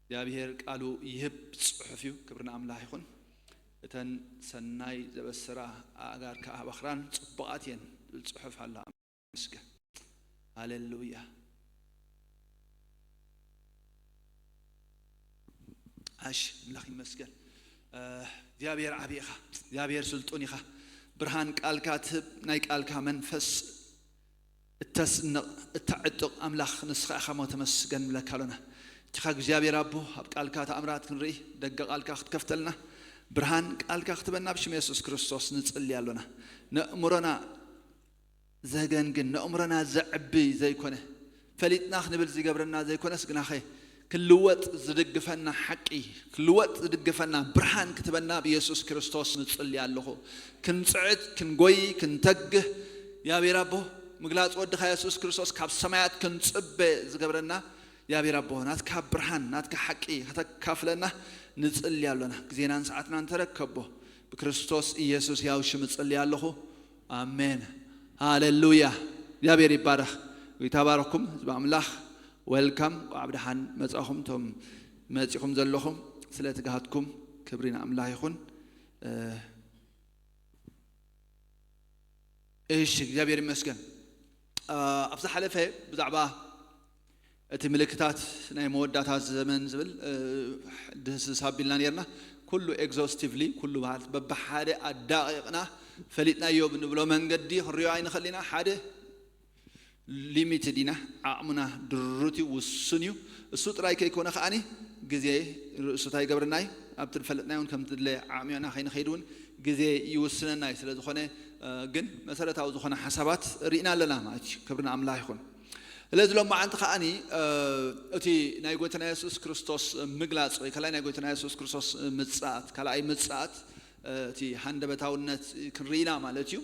እግዚኣብሔር ቃሉ ይህብ ጽሑፍ እዩ። ክብሪ ንኣምላኽ ይኹን። እተን ሰናይ ዘበሰራ ኣእጋር ከኣ በኽራን ጽቡቓት እየን ዝብል ጽሑፍ ኣሎ። ይመስገን። ሃሌሉያ። ኣሽ፣ ኣምላኽ ይመስገን። እ፣ እግዚኣብሔር ዓቢ ኢኻ። እግዚኣብሔር ስልጡን ኢኻ። ብርሃን ቃልካ ትህብ፣ ናይ ቃልካ መንፈስ እተስንቕ፣ እተዕጥቕ ኣምላኽ ንስኻ ኢኻ እሞ ተመስገን ንብለካ ኣሎና። እቲኻ እግዚኣብሔር ኣቦ፣ ኣብ ቃልካ ተኣምራት ክንርኢ፣ ደገ ቃልካ ክትከፍተልና፣ ብርሃን ቃልካ ክትበና ብሽም የሱስ ክርስቶስ ንጽሊ ኣሎና። ነእምሮና ዘገንግን፣ ነእምሮና ዘዕቢ ዘይኮነ፣ ፈሊጥና ክንብል ዝገብረና ዘይኮነስ፣ ግናኸ ክልወጥ ዝድግፈና ሓቂ፣ ክልወጥ ዝድግፈና ብርሃን ክትበና ብየሱስ ክርስቶስ ንጽሊ ኣለኹ። ክንጽዕት፣ ክንጎይ፣ ክንተግህ፣ እግዚኣብሔር ኣቦ፣ ምግላጽ ወድኻ የሱስ ክርስቶስ ካብ ሰማያት ክንጽበ ዝገብረና፣ እግዚኣብሔር ኣቦ፣ ናትካ ብርሃን፣ ናትካ ሓቂ ከተካፍለና ንጽሊ ኣሎና። ግዜናን ሰዓትናን ተረከቦ። ብክርስቶስ ኢየሱስ ያው ሽም እጽሊ ኣለኹ። ኣሜን። ሃሌሉያ። እግዚኣብሔር ይባረኽ። ይተባረኽኩም ህዝቢ ኣምላኽ። ዌልካም። እንኳዕ ብደሓን መጻኹም። እቶም መጺኹም ዘለኹም ስለ ትግሃትኩም ክብሪ ንኣምላኽ ይኹን። እ፣ እሺ፣ እግዚኣብሔር ይመስገን። እ፣ ኣብ ዝሓለፈ ብዛዕባ እቲ ምልክታት ናይ መወዳእታ ዘመን ዝብል፣ እ፣ ድህስስ ኣቢልና ነርና። ኩሉ ኤግዞስቲቭሊ፣ ኩሉ በሃል በብሓደ ኣዳቂቕና ፈሊጥናዮ ብንብሎ መንገዲ ክንሪኦ ኣይንኽእል ኢና። ሓደ ሊሚትድ ኢና፣ ዓቕምና ድሩት እዩ፣ ውሱን እዩ። እሱ ጥራይ ከይኮነ ከኣኒ ግዜ ርእሱ እንታይ ይገብረና እዩ? ኣብቲ ዝፈለጥናዮ እውን ከምቲ ድለ ዓቕሚዮና ከይንኸይድ እውን ግዜ ይውስነና እዩ። ስለ ዝኾነ፣ እ፣ ግን መሰረታዊ ዝኾነ ሓሳባት ርኢና ኣለና ማለት እዩ። ክብሪ ንኣምላኽ ይኹን። ስለዚ ሎማዓንቲ ከኣኒ፣ እ፣ እቲ ናይ ጎይታና የሱስ ክርስቶስ ምግላጽ ወይ ካልኣይ ናይ ጎይታና የሱስ ክርስቶስ ምጽኣት፣ ካልኣይ ምጽኣት፣ እ፣ እቲ ሃንደበታውነት ክንርኢና ማለት እዩ።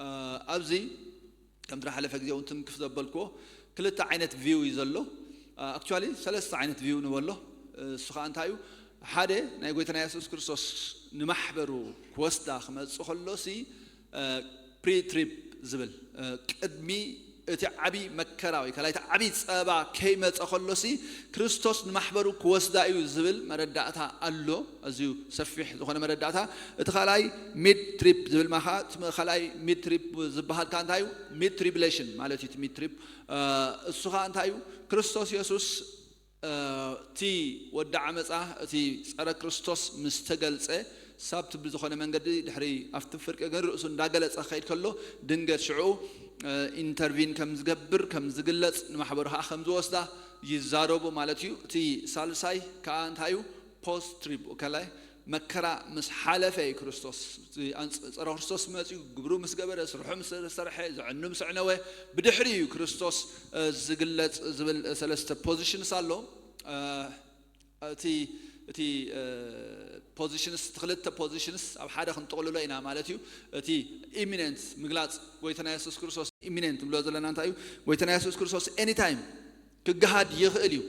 እ፣ ኣብዚ ከምቲ ዝሓለፈ ግዜ እውን ትንክፍ ዘበልክዎ ክልተ ዓይነት ቪው እዩ ዘሎ። ኣክቹዋሊ ሰለስተ ዓይነት ቪው ንበሎ። እሱ ከዓ እንታይ እዩ? ሓደ ናይ ጎይታና የሱስ ክርስቶስ ንማሕበሩ ክወስዳ ክመጽእ ከሎሲ፣ ፕሪ ትሪፕ ዝብል፣ እ፣ ቅድሚ እቲ ዓቢ መከራ ወይ ካልኣይ እቲ ዓቢ ጸባ ከይመጸ ከሎሲ ክርስቶስ ንማሕበሩ ክወስዳ እዩ ዝብል መረዳእታ ኣሎ። ኣዝዩ ሰፊሕ ዝኾነ መረዳእታ። እቲ ካልኣይ ሚድ ትሪፕ ዝብል ማኻ፣ እቲ ካልኣይ ሚድ ትሪፕ ዝበሃል ከኣ እንታይ እዩ? ሚድ ትሪብሌሽን ማለት እዩ። እቲ ሚድ ትሪፕ፣ እ፣ እሱ ከኣ እንታይ እዩ? ክርስቶስ የሱስ፣ እ፣ እቲ ወዲ ዓመጻ፣ እቲ ጸረ ክርስቶስ ምስ ተገልጸ፣ ሳብቲ ብዝኾነ መንገዲ ድሕሪ ኣብቲ ፍርቂ ግን ርእሱ እንዳገለጸ ክኸይድ ከሎ፣ ድንገት ሽዑ፣ እ፣ ኢንተርቪን ከም ዝገብር፣ ከም ዝግለጽ፣ ንማሕበሩ ከኣ ከም ዝወስዳ ይዛረቡ ማለት እዩ። እቲ ሳልሳይ ከኣ እንታይ እዩ? ፖስት ትሪፕ፣ ካልኣይ መከራ ምስ ሓለፈ እዩ ክርስቶስ፣ እቲ ኣንጽ-፣ ጸረ ክርስቶስ መጺኡ፣ ግብሩ ምስ ገበረ፣ ስርሑ ምስ ሰርሐ፣ ዘዕኑ ምስ ኣዕነወ፣ ብድሕሪ እዩ ክርስቶስ፣ እ፣ ዝግለጽ ዝብል ሰለስተ ፖዚሽንስ ኣሎ። እ፣ እቲ፣ እቲ፣ እ፣ ፖዚሽንስ፣ እቲ ክልተ ፖዚሽንስ ኣብ ሓደ ክንጥቕልሎ ኢና ማለት እዩ። እቲ ኢሚነንት ምግላጽ ጎይታና የሱስ ክርስቶስ ኢሚነንት ንብሎ ዘለና እንታይ እዩ? ጎይታና የሱስ ክርስቶስ ኤኒታይም ክገሃድ ይኽእል እዩ።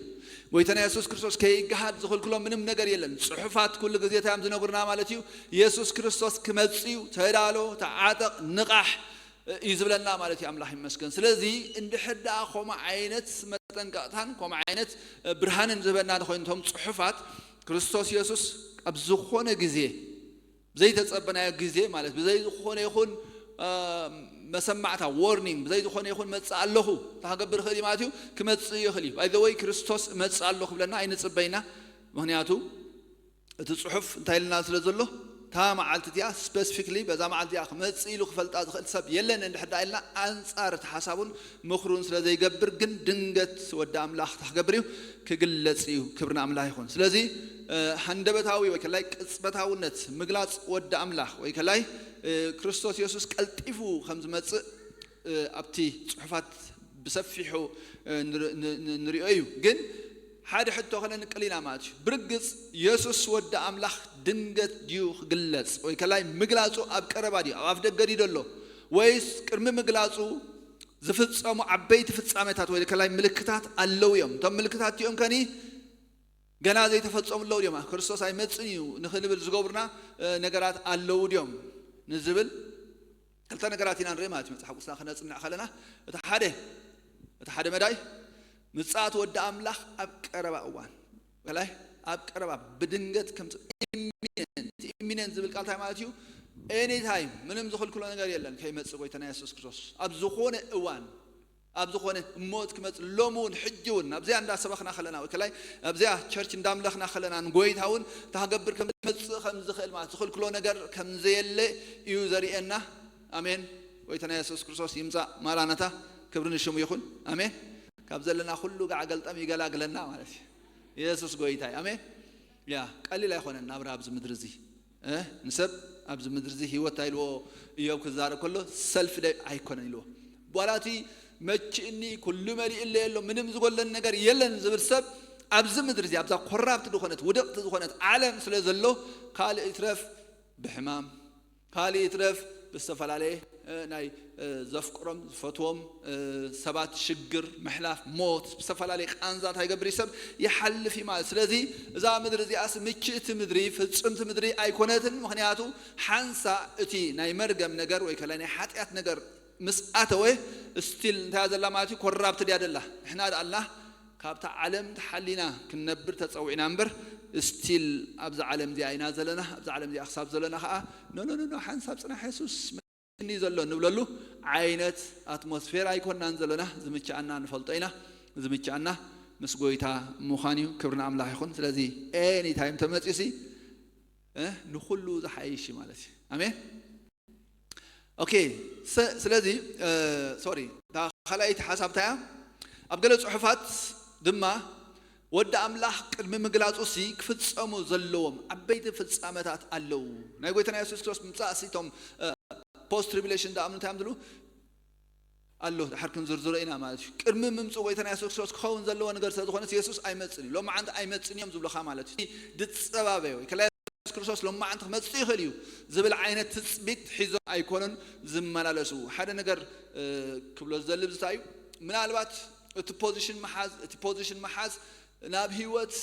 ጎይታና የሱስ ክርስቶስ ከይገሃድ ዝኽልክሎ ምንም ነገር የለን። ጽሑፋት ኩሉ ግዜ እንታይ እዮም ዝነግሩና ማለት እዩ? የሱስ ክርስቶስ ክመጽእ እዩ፣ ተዳሎ፣ ተዓጠቕ፣ ንቓሕ እዩ ዝብለና ማለት እዩ። ኣምላኽ ይመስገን። ስለዚ እንድሕር ደኣ ከምኡ ዓይነት መጠንቀቕታን ከምኡ ዓይነት ብርሃንን ዝህበና እንተኾይኑ እቶም ጽሑፋት፣ ክርስቶስ የሱስ ኣብ ዝኾነ ግዜ ብዘይተጸበናዮ ግዜ ማለት ብዘይ ዝኾነ ይኹን፣ እ፣ መሰማዕታ፣ ዎርኒንግ፣ ብዘይ ዝኾነ ይኹን መጽእ ኣለኹ እንተ ክገብር ይኽእል እዩ ማለት እዩ፣ ክመጽእ ይኽእል እዩ። ባይ ዘ ወይ ክርስቶስ እመጽእ ኣለኹ ክብለና ኣይንጽበይና። ምኽንያቱ እቲ ጽሑፍ እንታይ ኢልና ስለ ዘሎ፣ እታ መዓልቲ እቲኣ ስፔሲፊክሊ በዛ መዓልቲ እቲኣ ክመጽእ ኢሉ ክፈልጣ ዝኽእል ሰብ የለን እንድሕር ደኣ ኢልና፣ ኣንጻር እቲ ሓሳቡን ምኽሩን ስለ ዘይገብር፣ ግን ድንገት ወዲ ኣምላኽ እንታይ ክገብር እዩ? ክግለጽ እዩ። ክብሪ ንኣምላኽ ይኹን። ስለዚ፣ እ፣ ሃንደበታዊ ወይ ከላይ ቅጽበታውነት ምግላጽ ወዲ ኣምላኽ ወይ ከላይ፣ እ፣ ክርስቶስ የሱስ ቀልጢፉ ከም ዝመጽእ፣ እ፣ ኣብቲ ጽሑፋት ብሰፊሑ፣ እ፣ ንር-፣ ን-፣ ን-፣ ንሪኦ እዩ። ግን ሓደ ሕቶ ከነንቅል ኢና ማለት እዩ። ብርግጽ የሱስ ወዲ ኣምላኽ ድንገት ድዩ ክግለጽ ወይ ከላይ ምግላጹ ኣብ ቀረባ ድዩ? ኣብ ኣፍ ደገ ድዩ ዘሎ? ወይስ ቅድሚ ምግላጹ ዝፍጸሙ ዓበይቲ ፍጻሜታት ወይ ከላይ ምልክታት ኣለዉ እዮም? እቶም ምልክታት እቲኦም ከኒ ገና ዘይተፈጸሙ ኣለዉ ድዮም? ክርስቶስ ኣይመጽእን እዩ ንኽንብል ዝገብሩና፣ እ፣ ነገራት ኣለዉ ድዮም ንዝብል ክልተ ነገራት ኢና ንርኢ ማለት እዩ። መጽሓፍ ቅዱስና ክነጽንዕ ከለና፣ እቲ ሓደ፣ እቲ ሓደ መዳይ ምጽኣት ወዲ ኣምላኽ ኣብ ቀረባ እዋን፣ ከላይ ኣብ ቀረባ ብድንገት ከምፅእ ኢሚነንት ኢሚነንት ዝብል ቃል እንታይ ማለት እዩ? ኤኒታይም ምንም ዝኽልክሎ ነገር የለን ከይመፅእ ጎይታና የሱስ ክርስቶስ ኣብ ዝኾነ እዋን ኣብ ዝኾነ ሞት ክመፅእ ሎሚ እውን ሕጂ እውን ኣብዚኣ እንዳሰበኽና ከለና ወይ ከላይ ኣብዚኣ ቸርች እንዳምለኽና ከለና ንጎይታ እውን ተሃገብር ከም ዝመፅእ ከም ዝኽእል ማለት ዝኽልክሎ ነገር ከም ዘየለ እዩ ዘርእየና። ኣሜን። ጎይታና የሱስ ክርስቶስ ይምፃእ። ማራናታ። ክብሪ ንሽሙ ይኹን። ኣሜን። ካብ ዘለና ኩሉ ጋዕ ገልጠም ይገላግለና ማለት እዩ። የሱስ ጎይታ እዩ። ኣሜን። ያ ቀሊል ኣይኮነን ናብራ ኣብዚ ምድሪ እዚ እ ንሰብ ኣብዚ ምድሪ እዚ ህይወት ኣይልዎ። እዮብ ክዛረብ ከሎ ሰልፍ ደ ኣይኮነን ኢልዎ። ቧላቲ መችእኒ ኩሉ መሊእለ የሎ ምንም ዝጎለን ነገር የለን ዝብል ሰብ ኣብዚ ምድሪ እዚ ኣብዛ ኮራፕት ዝኾነት ውድቕቲ ዝኾነት ዓለም ስለ ዘሎ ካልእ ይትረፍ ብሕማም ካልእ ይትረፍ ብዝተፈላለየ እ፣ ናይ እ፣ ዘፍቅሮም ዝፈትዎም እ፣ ሰባት ሽግር ምሕላፍ ሞት ብዝተፈላለየ ቃንዛት ኣይገብር እዩ ሰብ ይሓልፍ እዩ ማለት። ስለዚ እዛ ምድሪ እዚኣስ ምችእቲ ምድሪ ፍጽምቲ ምድሪ ኣይኮነትን። ምክንያቱ ሓንሳ እቲ ናይ መርገም ነገር ወይ ከላይ ናይ ሓጢኣት ነገር ምስ ኣተወ ስቲል እንታይ እያ ዘላ ማለት እዩ? ኮራፕት ድያ ደላ? ንሕና ደኣልና ካብታ ዓለም ተሓሊና ክንነብር ተጸዊዕና እምበር ስቲል ኣብዛ ዓለም እዚኣ ኢና ዘለና። ኣብዛ ዓለም እዚኣ ክሳብ ዘለና ከዓ ኖ ኖ ኖ ሓንሳብ ጽናሕ የሱስ እኒ ዘሎ ንብለሉ ዓይነት ኣትሞስፌር ኣይኮናን ዘለና። ዝምችኣና ንፈልጦ ኢና። ዝምችኣና ምስ ጎይታ ምዃን እዩ። ክብሪ ንኣምላኽ ይኹን። ስለዚ ኤኒ ታይም ተመፂሲ እ፣ ንኩሉ ዝሓይሽ እዩ ማለት እዩ። ኣሜን። ኦኬ። ሰ- ስለዚ እ፣ ሶሪ እታ ካልኣይቲ ሓሳብ እንታይ እያ? ኣብ ገለ ጽሑፋት ድማ ወዲ ኣምላኽ ቅድሚ ምግላጹ ሲ ክፍጸሙ ዘለዎም ዓበይቲ ፍጻመታት ኣለዉ። ናይ ጎይታና የሱስ ክርስቶስ ምምጻእ ሲ እቶም ፖስት ትሪቢሌሽን ዝኣምኑ እንታይ እዮም ዝብሉ ኣሎ ድሓር ክንዝርዝሮ ኢና ማለት እዩ። ቅድሚ ምምፅኡ ጎይታና የሱስ ክርስቶስ ክኸውን ዘለዎ ነገር ስለ ዝኾነ የሱስ ኣይመፅን እዩ። ሎማዓንቲ ኣይመፅን እዮም ዝብሉኻ ማለት እዩ። ድፀባበ ወይ ከላ የሱስ ክርስቶስ ሎማዓንቲ ክመፅእ ይኽእል እዩ ዝብል ዓይነት ትፅቢት ሒዞም ኣይኮኑን ዝመላለሱ። ሓደ ነገር እ፣ ክብሎ ዝደሊ ብዝታይ እዩ ምናልባት እቲ ፖዚሽን መሓዝ እቲ ፖዚሽን መሓዝ ናብ ህይወት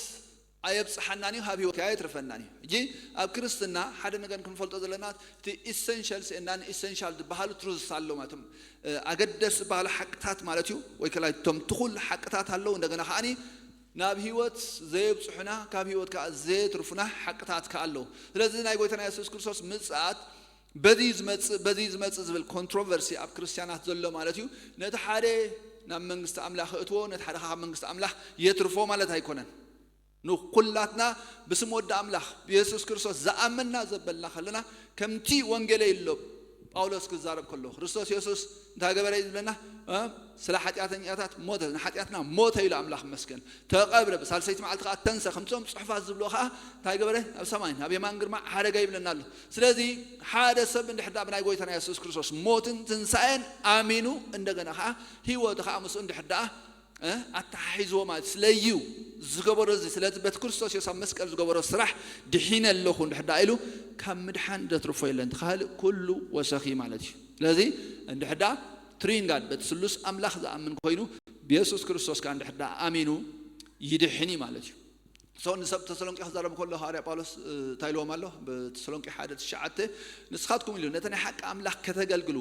ኣየብፅሓናን እዩ፣ ካብ ህይወት ኣየትርፈናን እዩ። ሕጂ ኣብ ክርስትና ሓደ ነገር ክንፈልጦ ዘለና እቲ ኢሰንሻልስ እና ኢሰንሻል ዝበሃሉ ትሩዝስ ኣሎ ማለት እዮም። እ፣ ኣገደስ ዝበሃሉ ሓቅታት ማለት እዩ። ወይ ከላይ እቶም ትኹል ሓቅታት ኣለዉ። እንደገና ከዓኒ ናብ ህይወት ዘየብፅሑና ካብ ህይወት ከዓ ዘየትርፉና ሓቅታት ከዓ ኣለዉ። ስለዚ ናይ ጎይታና የሱስ ክርስቶስ ምፅኣት በዚ ዝመፅእ በዚ ዝመፅእ ዝብል ኮንትሮቨርሲ ኣብ ክርስቲያናት ዘሎ ማለት እዩ። ነቲ ሓደ ናብ መንግስቲ ኣምላኽ እእትዎ ነቲ ሓደ ካብ መንግስቲ ኣምላኽ የትርፎ ማለት ኣይኮነን። ንኩላትና ብስም ወዲ ኣምላኽ ብየሱስ ክርስቶስ ዝኣመንና ዘበልና ከለና ከምቲ ወንጌለይ ኣሎ ጳውሎስ ክዛረብ ከሎ ክርስቶስ የሱስ እንታይ ገበረ እዩ ዝብለና? እ? ስለ ሓጢኣተኛታት ሞተ፣ ንሓጢኣትና ሞተ ኢሉ ኣምላኽ መስገን። ተቐብረ፣ ብሳልሰይቲ መዓልቲ ከዓ ተንሰ፣ ከምቶም ጽሑፋት ዝብሎ ከዓ እንታይ ገበረ? ኣብ ሰማይ ናብ የማን ግርማ ሓደገ ይብለና ኣሎ። ስለዚ ሓደ ሰብ እንድሕር ደኣ ብናይ ጎይታና የሱስ ክርስቶስ ሞትን ትንሳኤን ኣሚኑ እንደገና ከዓ ህይወቱ ከዓ ምስኡ እንድሕር ደኣ እ፣ ኣተሓሒዝዎ ማለት ስለዩ ዝገበሮ እዚ ስለዚ በቲ ክርስቶስ የሱስ ኣብ መስቀል ዝገበሮ ስራሕ ድሒነ ኣለኹ እንድሕር ደኣ ኢሉ ካብ ምድሓን ዘትርፎ የለን። እቲ ካልእ ኩሉ ወሰኺ ማለት እዩ። ስለዚ እንድሕር ደኣ ትሪንጋድ በቲ ስሉስ ኣምላኽ ዝኣምን ኮይኑ ብየሱስ ክርስቶስ ከዓ እንድሕር ደኣ ኣሚኑ ይድሕን እዩ ማለት እዩ። ሶ ንሰብ ተሰሎንቄ ክዛረብ ከሎ ሃዋርያ ጳውሎስ እ፣ እንታይ ኢልዎም ኣሎ? ብተሰሎንቄ ሓደ ትሽዓተ ንስኻትኩም ኢሉ ነቲ ናይ ሓቂ ኣምላኽ ከተገልግሉ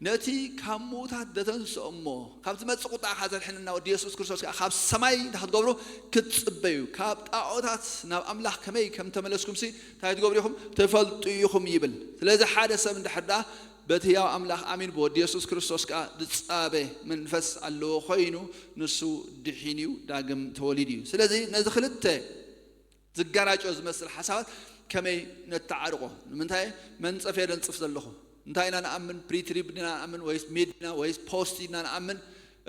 ነቲ ካብ ምዉታት ደተንስኦ እሞ ካብ ዝመጽእ ቁጣ ከኣ ዘድሕነና ወዲ የሱስ ክርስቶስ ከኣ ካብ ሰማይ እንታይ ክትገብሩ ክትጽበዩ ካብ ጣዖታት ናብ ኣምላኽ ከመይ ከም ተመለስኩም ሲ እንታይ ትገብሩ ኢኹም ትፈልጡ ኢኹም ይብል። ስለዚ ሓደ ሰብ እንድሕር ደኣ በቲ ህያው ኣምላኽ ኣሚን ብወዲ የሱስ ክርስቶስ ከኣ ዝጻበ መንፈስ ኣለዎ ኮይኑ ንሱ ድሒን እዩ ዳግም ተወሊዱ እዩ። ስለዚ ነዚ ክልተ ዝጋራጮ ዝመስል ሓሳባት ከመይ ነተዓርቆ? ንምንታይ መንጸፍ የደንጽፍ ዘለኹ? እንታይ ኢና ንኣምን? ፕሪትሪብ ኢና ንኣምን ወይስ ሚድ ኢና ወይስ ፖስት ኢና ንኣምን?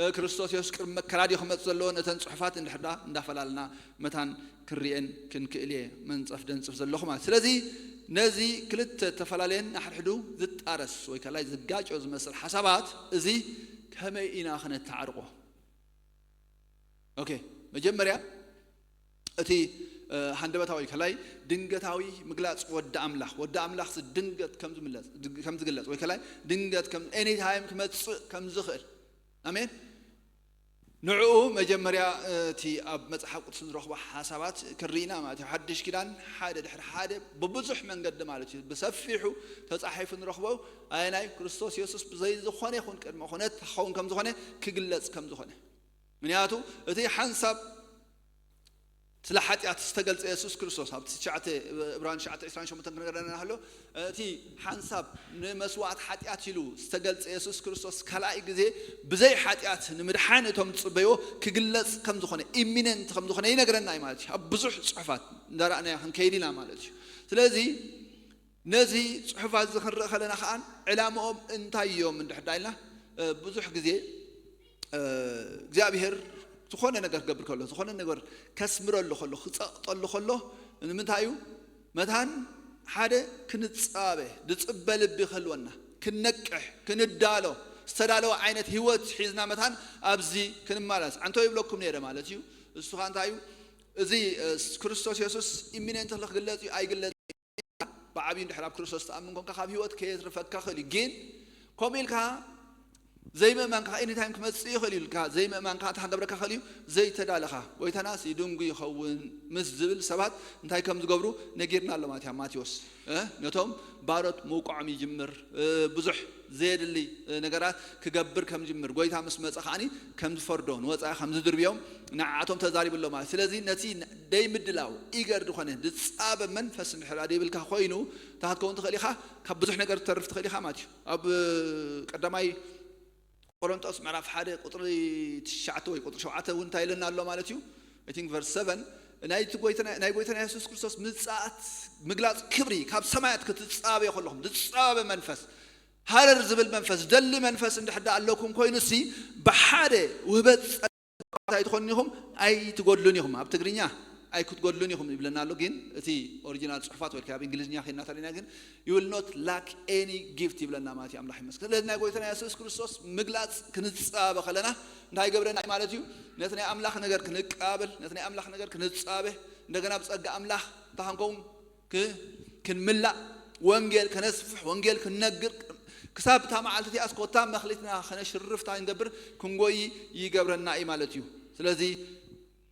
እ፣ ክርስቶስ የሱስ ቅድሚ መከራ ድዩ ክመጽእ ዘለዎ? ነተን ጽሑፋት እንድሕር ደኣ እንዳፈላለና መታን ክንሪኤን ክንክእል እየ መንጸፍ ደንጽፍ ዘለኹ ማለት። ስለዚ ነዚ ክልተ ተፈላለየን ንሓድሕዱ ዝጣረስ ወይ ካልኣይ ዝጋጮ ዝመስል ሓሳባት እዚ ከመይ ኢና ክነተዓርቆ? ኦኬ፣ መጀመርያ እቲ እ፣ ሃንደበታዊ ከላይ ድንገታዊ ምግላጽ ወዲ ኣምላኽ ወዲ ኣምላኽ ድንገት ከም ዝምለጽ ከም ዝግለጽ ወይ ከላይ ድንገት ከም ኤኒታይም ክመጽእ ከም ዝኽእል ኣሜን። ንዕኡ መጀመርያ እቲ ኣብ መጽሓፍ ቅዱስ ንረኽቦ ሓሳባት ክርኢና ማለት እዩ። ሓድሽ ኪዳን ሓደ ድሕሪ ሓደ ብብዙሕ መንገዲ ማለት እዩ ብሰፊሑ ተጻሒፉ ንረኽቦ። ኣየናይ ክርስቶስ የሱስ ብዘይ ዝኾነ ይኹን ቅድመ ኩነት ክኸውን ከም ዝኾነ ክግለጽ ከም ዝኾነ ምክንያቱ እቲ ሓንሳብ ስለ ሓጢኣት ዝተገልጸ የሱስ ክርስቶስ ኣብቲ ትሽዓተ፣ ዕብራን ትሽዓተ ዕስራን ሸሞንተን ክነገረና ከሎ፣ እቲ ሓንሳብ ንመስዋእቲ ሓጢኣት ኢሉ ዝተገልጸ የሱስ ክርስቶስ ካልኣይ ግዜ ብዘይ ሓጢኣት ንምድሓን እቶም ዝጽበይዎ ክግለጽ ከም ዝኾነ፣ ኢሚነንት ከም ዝኾነ ይነግረና እዩ ማለት እዩ። ኣብ ብዙሕ ጽሑፋት እንዳረኣናዮ ክንከይድ ኢና ማለት እዩ። ስለዚ ነዚ ጽሑፋት እዚ ክንርኢ ከለና ከኣ ዕላምኦም እንታይ እዮም እንድሕር ዳ ኢልና፣ እ፣ ብዙሕ ግዜ፣ እ፣ እግዚኣብሔር ዝኾነ ነገር ክገብር ከሎ፣ ዝኾነ ነገር ከስምረሉ ከሎ፣ ክጸቕጠሉ ከሎ፣ ንምንታይ እዩ? መታን ሓደ ክንጻበ፣ ዝጽበ ልቢ ክህልወና፣ ክንነቅሕ፣ ክንዳሎ፣ ዝተዳለወ ዓይነት ህይወት ሒዝና መታን ኣብዚ ክንመላለስ። ኣንቶ ይብለኩም ነይረ ማለት እዩ። እሱ ኸኣ እንታይ እዩ? እዚ፣ እ፣ ክርስቶስ የሱስ ኢሚነንት ክግለጽ እዩ ኣይግለጽ ብዓብዩ እንድሕር ኣብ ክርስቶስ ትኣምን ኮንካ ካብ ህይወት ከየትርፈካ ክእል እዩ። ግን ከምኡ ኢልካ ዘይምእማንካ ኤኒታይም ክመጽእ ይኽእል እዩ ኢልካ ዘይምእማንካ እንታይ ክገብረካ ክእል እዩ? ዘይተዳለኻ። ጎይታናስ ይድንጉ ይኸውን ምስ ዝብል ሰባት እንታይ ከም ዝገብሩ ነጊርና ኣሎ ማለት እዩ ማቴዎስ። እ? ነቶም ባሮት ምውቃዖም ይጅምር። እ፣ ብዙሕ ዘየድሊ፣ እ፣ ነገራት ክገብር ከም ዝጅምር፣ ጎይታ ምስ መጸ ከኣኒ ከም ዝፈርዶ፣ ንወጻኢ ከም ዝድርብዮም ንዓኣቶም ተዛሪቡ ኣሎ ማለት። ስለዚ ነቲ ደይ ምድላው ኢገር ዝኾነ ዝጻበ መንፈስ እንድሕር ደይብልካ ኮይኑ፣ እንታይ ክትከውን ትኽእል ኢኻ? ካብ ብዙሕ ነገር ትተርፍ ትኽእል ኢኻ ማለት እዩ። ኣብ ቀዳማይ ቆሮንቶስ ምዕራፍ ሓደ ቁጥሪ ትሽዓተ ወይ ቁጥሪ ሸውዓተ እውን እንታይ ኢለና ኣሎ ማለት እዩ? I think verse seven፣ ናይ እቲ ጎይታና፣ ናይ ጎይታና የሱስ ክርስቶስ ምጽኣት ምግላጽ ክብሪ ካብ ሰማያት ክትጻበዩ ከለኹም፣ ዝጻበ መንፈስ፣ ሃረር ዝብል መንፈስ፣ ደሊ መንፈስ እንድሕር ደኣ ኣለኩም ኮይኑሲ፣ ብሓደ ውህበት ጸጋ እንታይ ትኾኑ ኢኹም? ኣይትጎድሉን ኢኹም። ኣብ ትግርኛ ኣይክትጎድሉን ኢኹም ይብለና ኣሎ፣ ግን እቲ ኦሪጂናል ጽሑፋት ወይ ኣብ እንግሊዝኛ ኸይድና ተሪና ግን you will not lack any gift ይብለና ማለት እዩ። ኣምላኽ ይመስገን። ስለዚ ናይ ጎይታና የሱስ ክርስቶስ ምግላጽ ክንጻበ ከለና እንታይ ይገብረና ማለት እዩ? ነቲ ናይ ኣምላኽ ነገር ክንቀባበል፣ ነቲ ናይ ኣምላኽ ነገር ክንጻበ፣ እንደገና ብጸጋ ኣምላኽ እንታይ ክንከውን ክ-፣ ክንምላእ፣ ወንጌል ከነስፍሕ፣ ወንጌል ክንነግር፣ ክሳብ እታ መዓልቲ እቲኣስ ኮታ መኽሊትና ከነሽርፍ እንታይ ንገብር? ክንጎይ ይገብረና እዩ ማለት እዩ። ስለዚ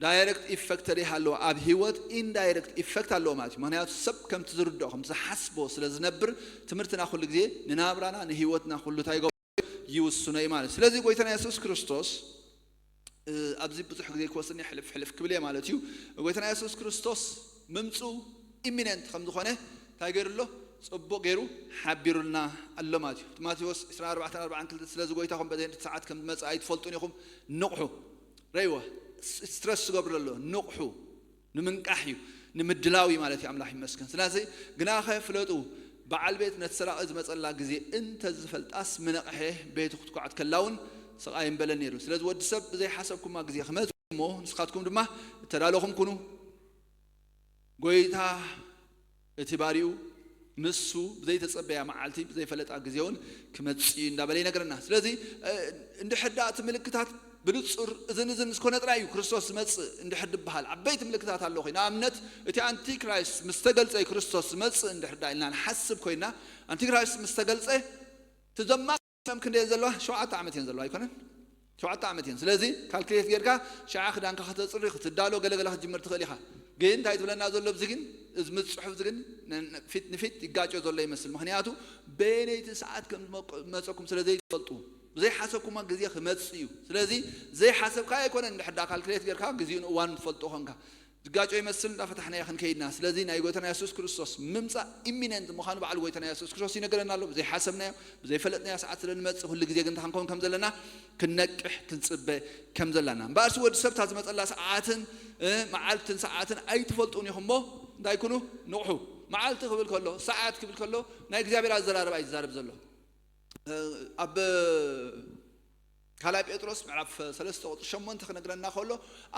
ዳይሬክት ኢፌክት ተደይ ሃለዎ ኣብ ህይወት ኢንዳይሬክት ኢፌክት ኣለዎ ማለት እዩ። ምኽንያቱ ሰብ ከምቲ ዝርድኦ፣ ከምቲ ዝሓስቦ ስለ ዝነብር ትምህርትና ኩሉ ግዜ ንናብራና ንህይወትና ኩሉ እንታይ ይገብሮ? ይውስኖ እዩ ማለት። ስለዚ ጎይታና የሱስ ክርስቶስ፣ እ፣ ኣብዚ ብዙሕ ግዜ ክወስድኒ ሕልፍ ሕልፍ ክብል እየ ማለት እዩ። ጎይታና የሱስ ክርስቶስ ምምጽኡ ኢሚነንት ከም ዝኾነ እንታይ ገይሩ ኣሎ? ጽቡቕ ገይሩ ሓቢሩልና ኣሎ ማለት እዩ። እቲ ማቴዎስ ዕስራን ኣርባዕተን ኣርባዓን ክልተ ስለዚ ጎይታኹም በዘይ ሰዓት ከም ዝመጽእ ኣይትፈልጡን ኢኹም። ንቕሑ። ረይወ ስትረስ ዝገብሩ ኣሎ። ንቕሑ። ንምንቃሕ እዩ፣ ንምድላው እዩ ማለት እዩ። ኣምላኽ ይመስገን። ስለዚ ግናኸ ፍለጡ፣ በዓል ቤት ነቲ ሰራቒ ዝመጸላ ግዜ እንተ ዝፈልጣስ ምነቕሐ ቤቱ ክትኳዕ ከላ እውን ስቓይ ምበለ ነይሩ። ስለዚ ወዲ ሰብ ብዘይሓሰብኩማ ግዜ ክመጽእ እሞ ንስኻትኩም ድማ እተዳለኹም ኩኑ። ጎይታ እቲ ባሪኡ ንሱ ብዘይተጸበያ መዓልቲ ብዘይፈለጣ ግዜ እውን ክመጽእ እዩ እንዳበለ ይነግረና። ስለዚ፣ እ፣ እንድሕር ደኣ እቲ ምልክታት ብንጹር እዝን እዝን ምስ ኮነ ጥራይ እዩ ክርስቶስ ዝመጽእ እንድሕር ድበሃል ዓበይቲ ምልክታት ኣሎ ኮይኑ፣ ንኣብነት እቲ ኣንቲክራይስት ምስ ተገልጸ እዩ ክርስቶስ ዝመጽእ እንድሕር ደኣ ኢልና ንሓስብ ኮይና፣ ኣንቲክራይስት ምስ ተገልጸ እቲ ዘማ መም ክንደየን ዘለዋ? ሸውዓተ ዓመት እየን ዘለዋ ኣይኮነን? ሸውዓተ ዓመት እየን። ስለዚ ካልኩሌት ጌርካ ሸዓ ክዳንካ ከተጽሪ ክትዳሎ ገለገለ ክትጅምር ትኽእል ኢኻ። ግን እንታይ ዝብለና ዘሎ ኣብዚ ግን፣ እዚ ምጽሑፍ እዚ ግን ን-፣ ን-፣ ፊት ንፊት ይጋጮ ዘሎ ይመስል። ምኽንያቱ በየነይቲ ሰዓት ከም ዝመቆ-፣ መጸኩም ስለ ዘይትፈልጡ፣ ብዘይሓሰብኩማ ግዜ ክመጽእ እዩ። ስለዚ ዘይሓሰብካ ኣይኮነን፣ እንድሕር ደኣ ካልኩሌት ጌርካ ግዜኡን እዋኑን ትፈልጦ ኾንካ። ዝጋጮ ይመስል እንዳፈታሕናዮ ክንከይድና። ስለዚ ናይ ጎይታና የሱስ ክርስቶስ ምምጻእ ኢሚነንት ምዃኑ ባዕሉ ጎይታና የሱስ ክርስቶስ ይነገረና ኣሎ። ብዘይሓሰብናዮ፣ ብዘይፈለጥናዮ ሰዓት ስለ ንመጽእ፣ ኩሉ ግዜ ግን እንታይ ክንከውን ከም ዘለና፣ ክንነቅሕ፣ ክንጽበ ከም ዘለና። እምበኣርሲ ወዲ ሰብ እታ ዝመጸላ ሰዓትን፣ እ፣ መዓልትን ሰዓትን ኣይትፈልጡን ኢኹም እሞ፣ እንታይ ኩኑ? ንቕሑ። መዓልቲ ክብል ከሎ፣ ሰዓት ክብል ከሎ፣ ናይ እግዚኣብሔር ኣዘራርባ እዩ ዝዛረብ ዘሎ። እ፣ ኣብ ካልኣይ ጴጥሮስ ምዕራፍ ሰለስተ ቁጽሪ ሸሞንተ ክነግረና ከሎ፣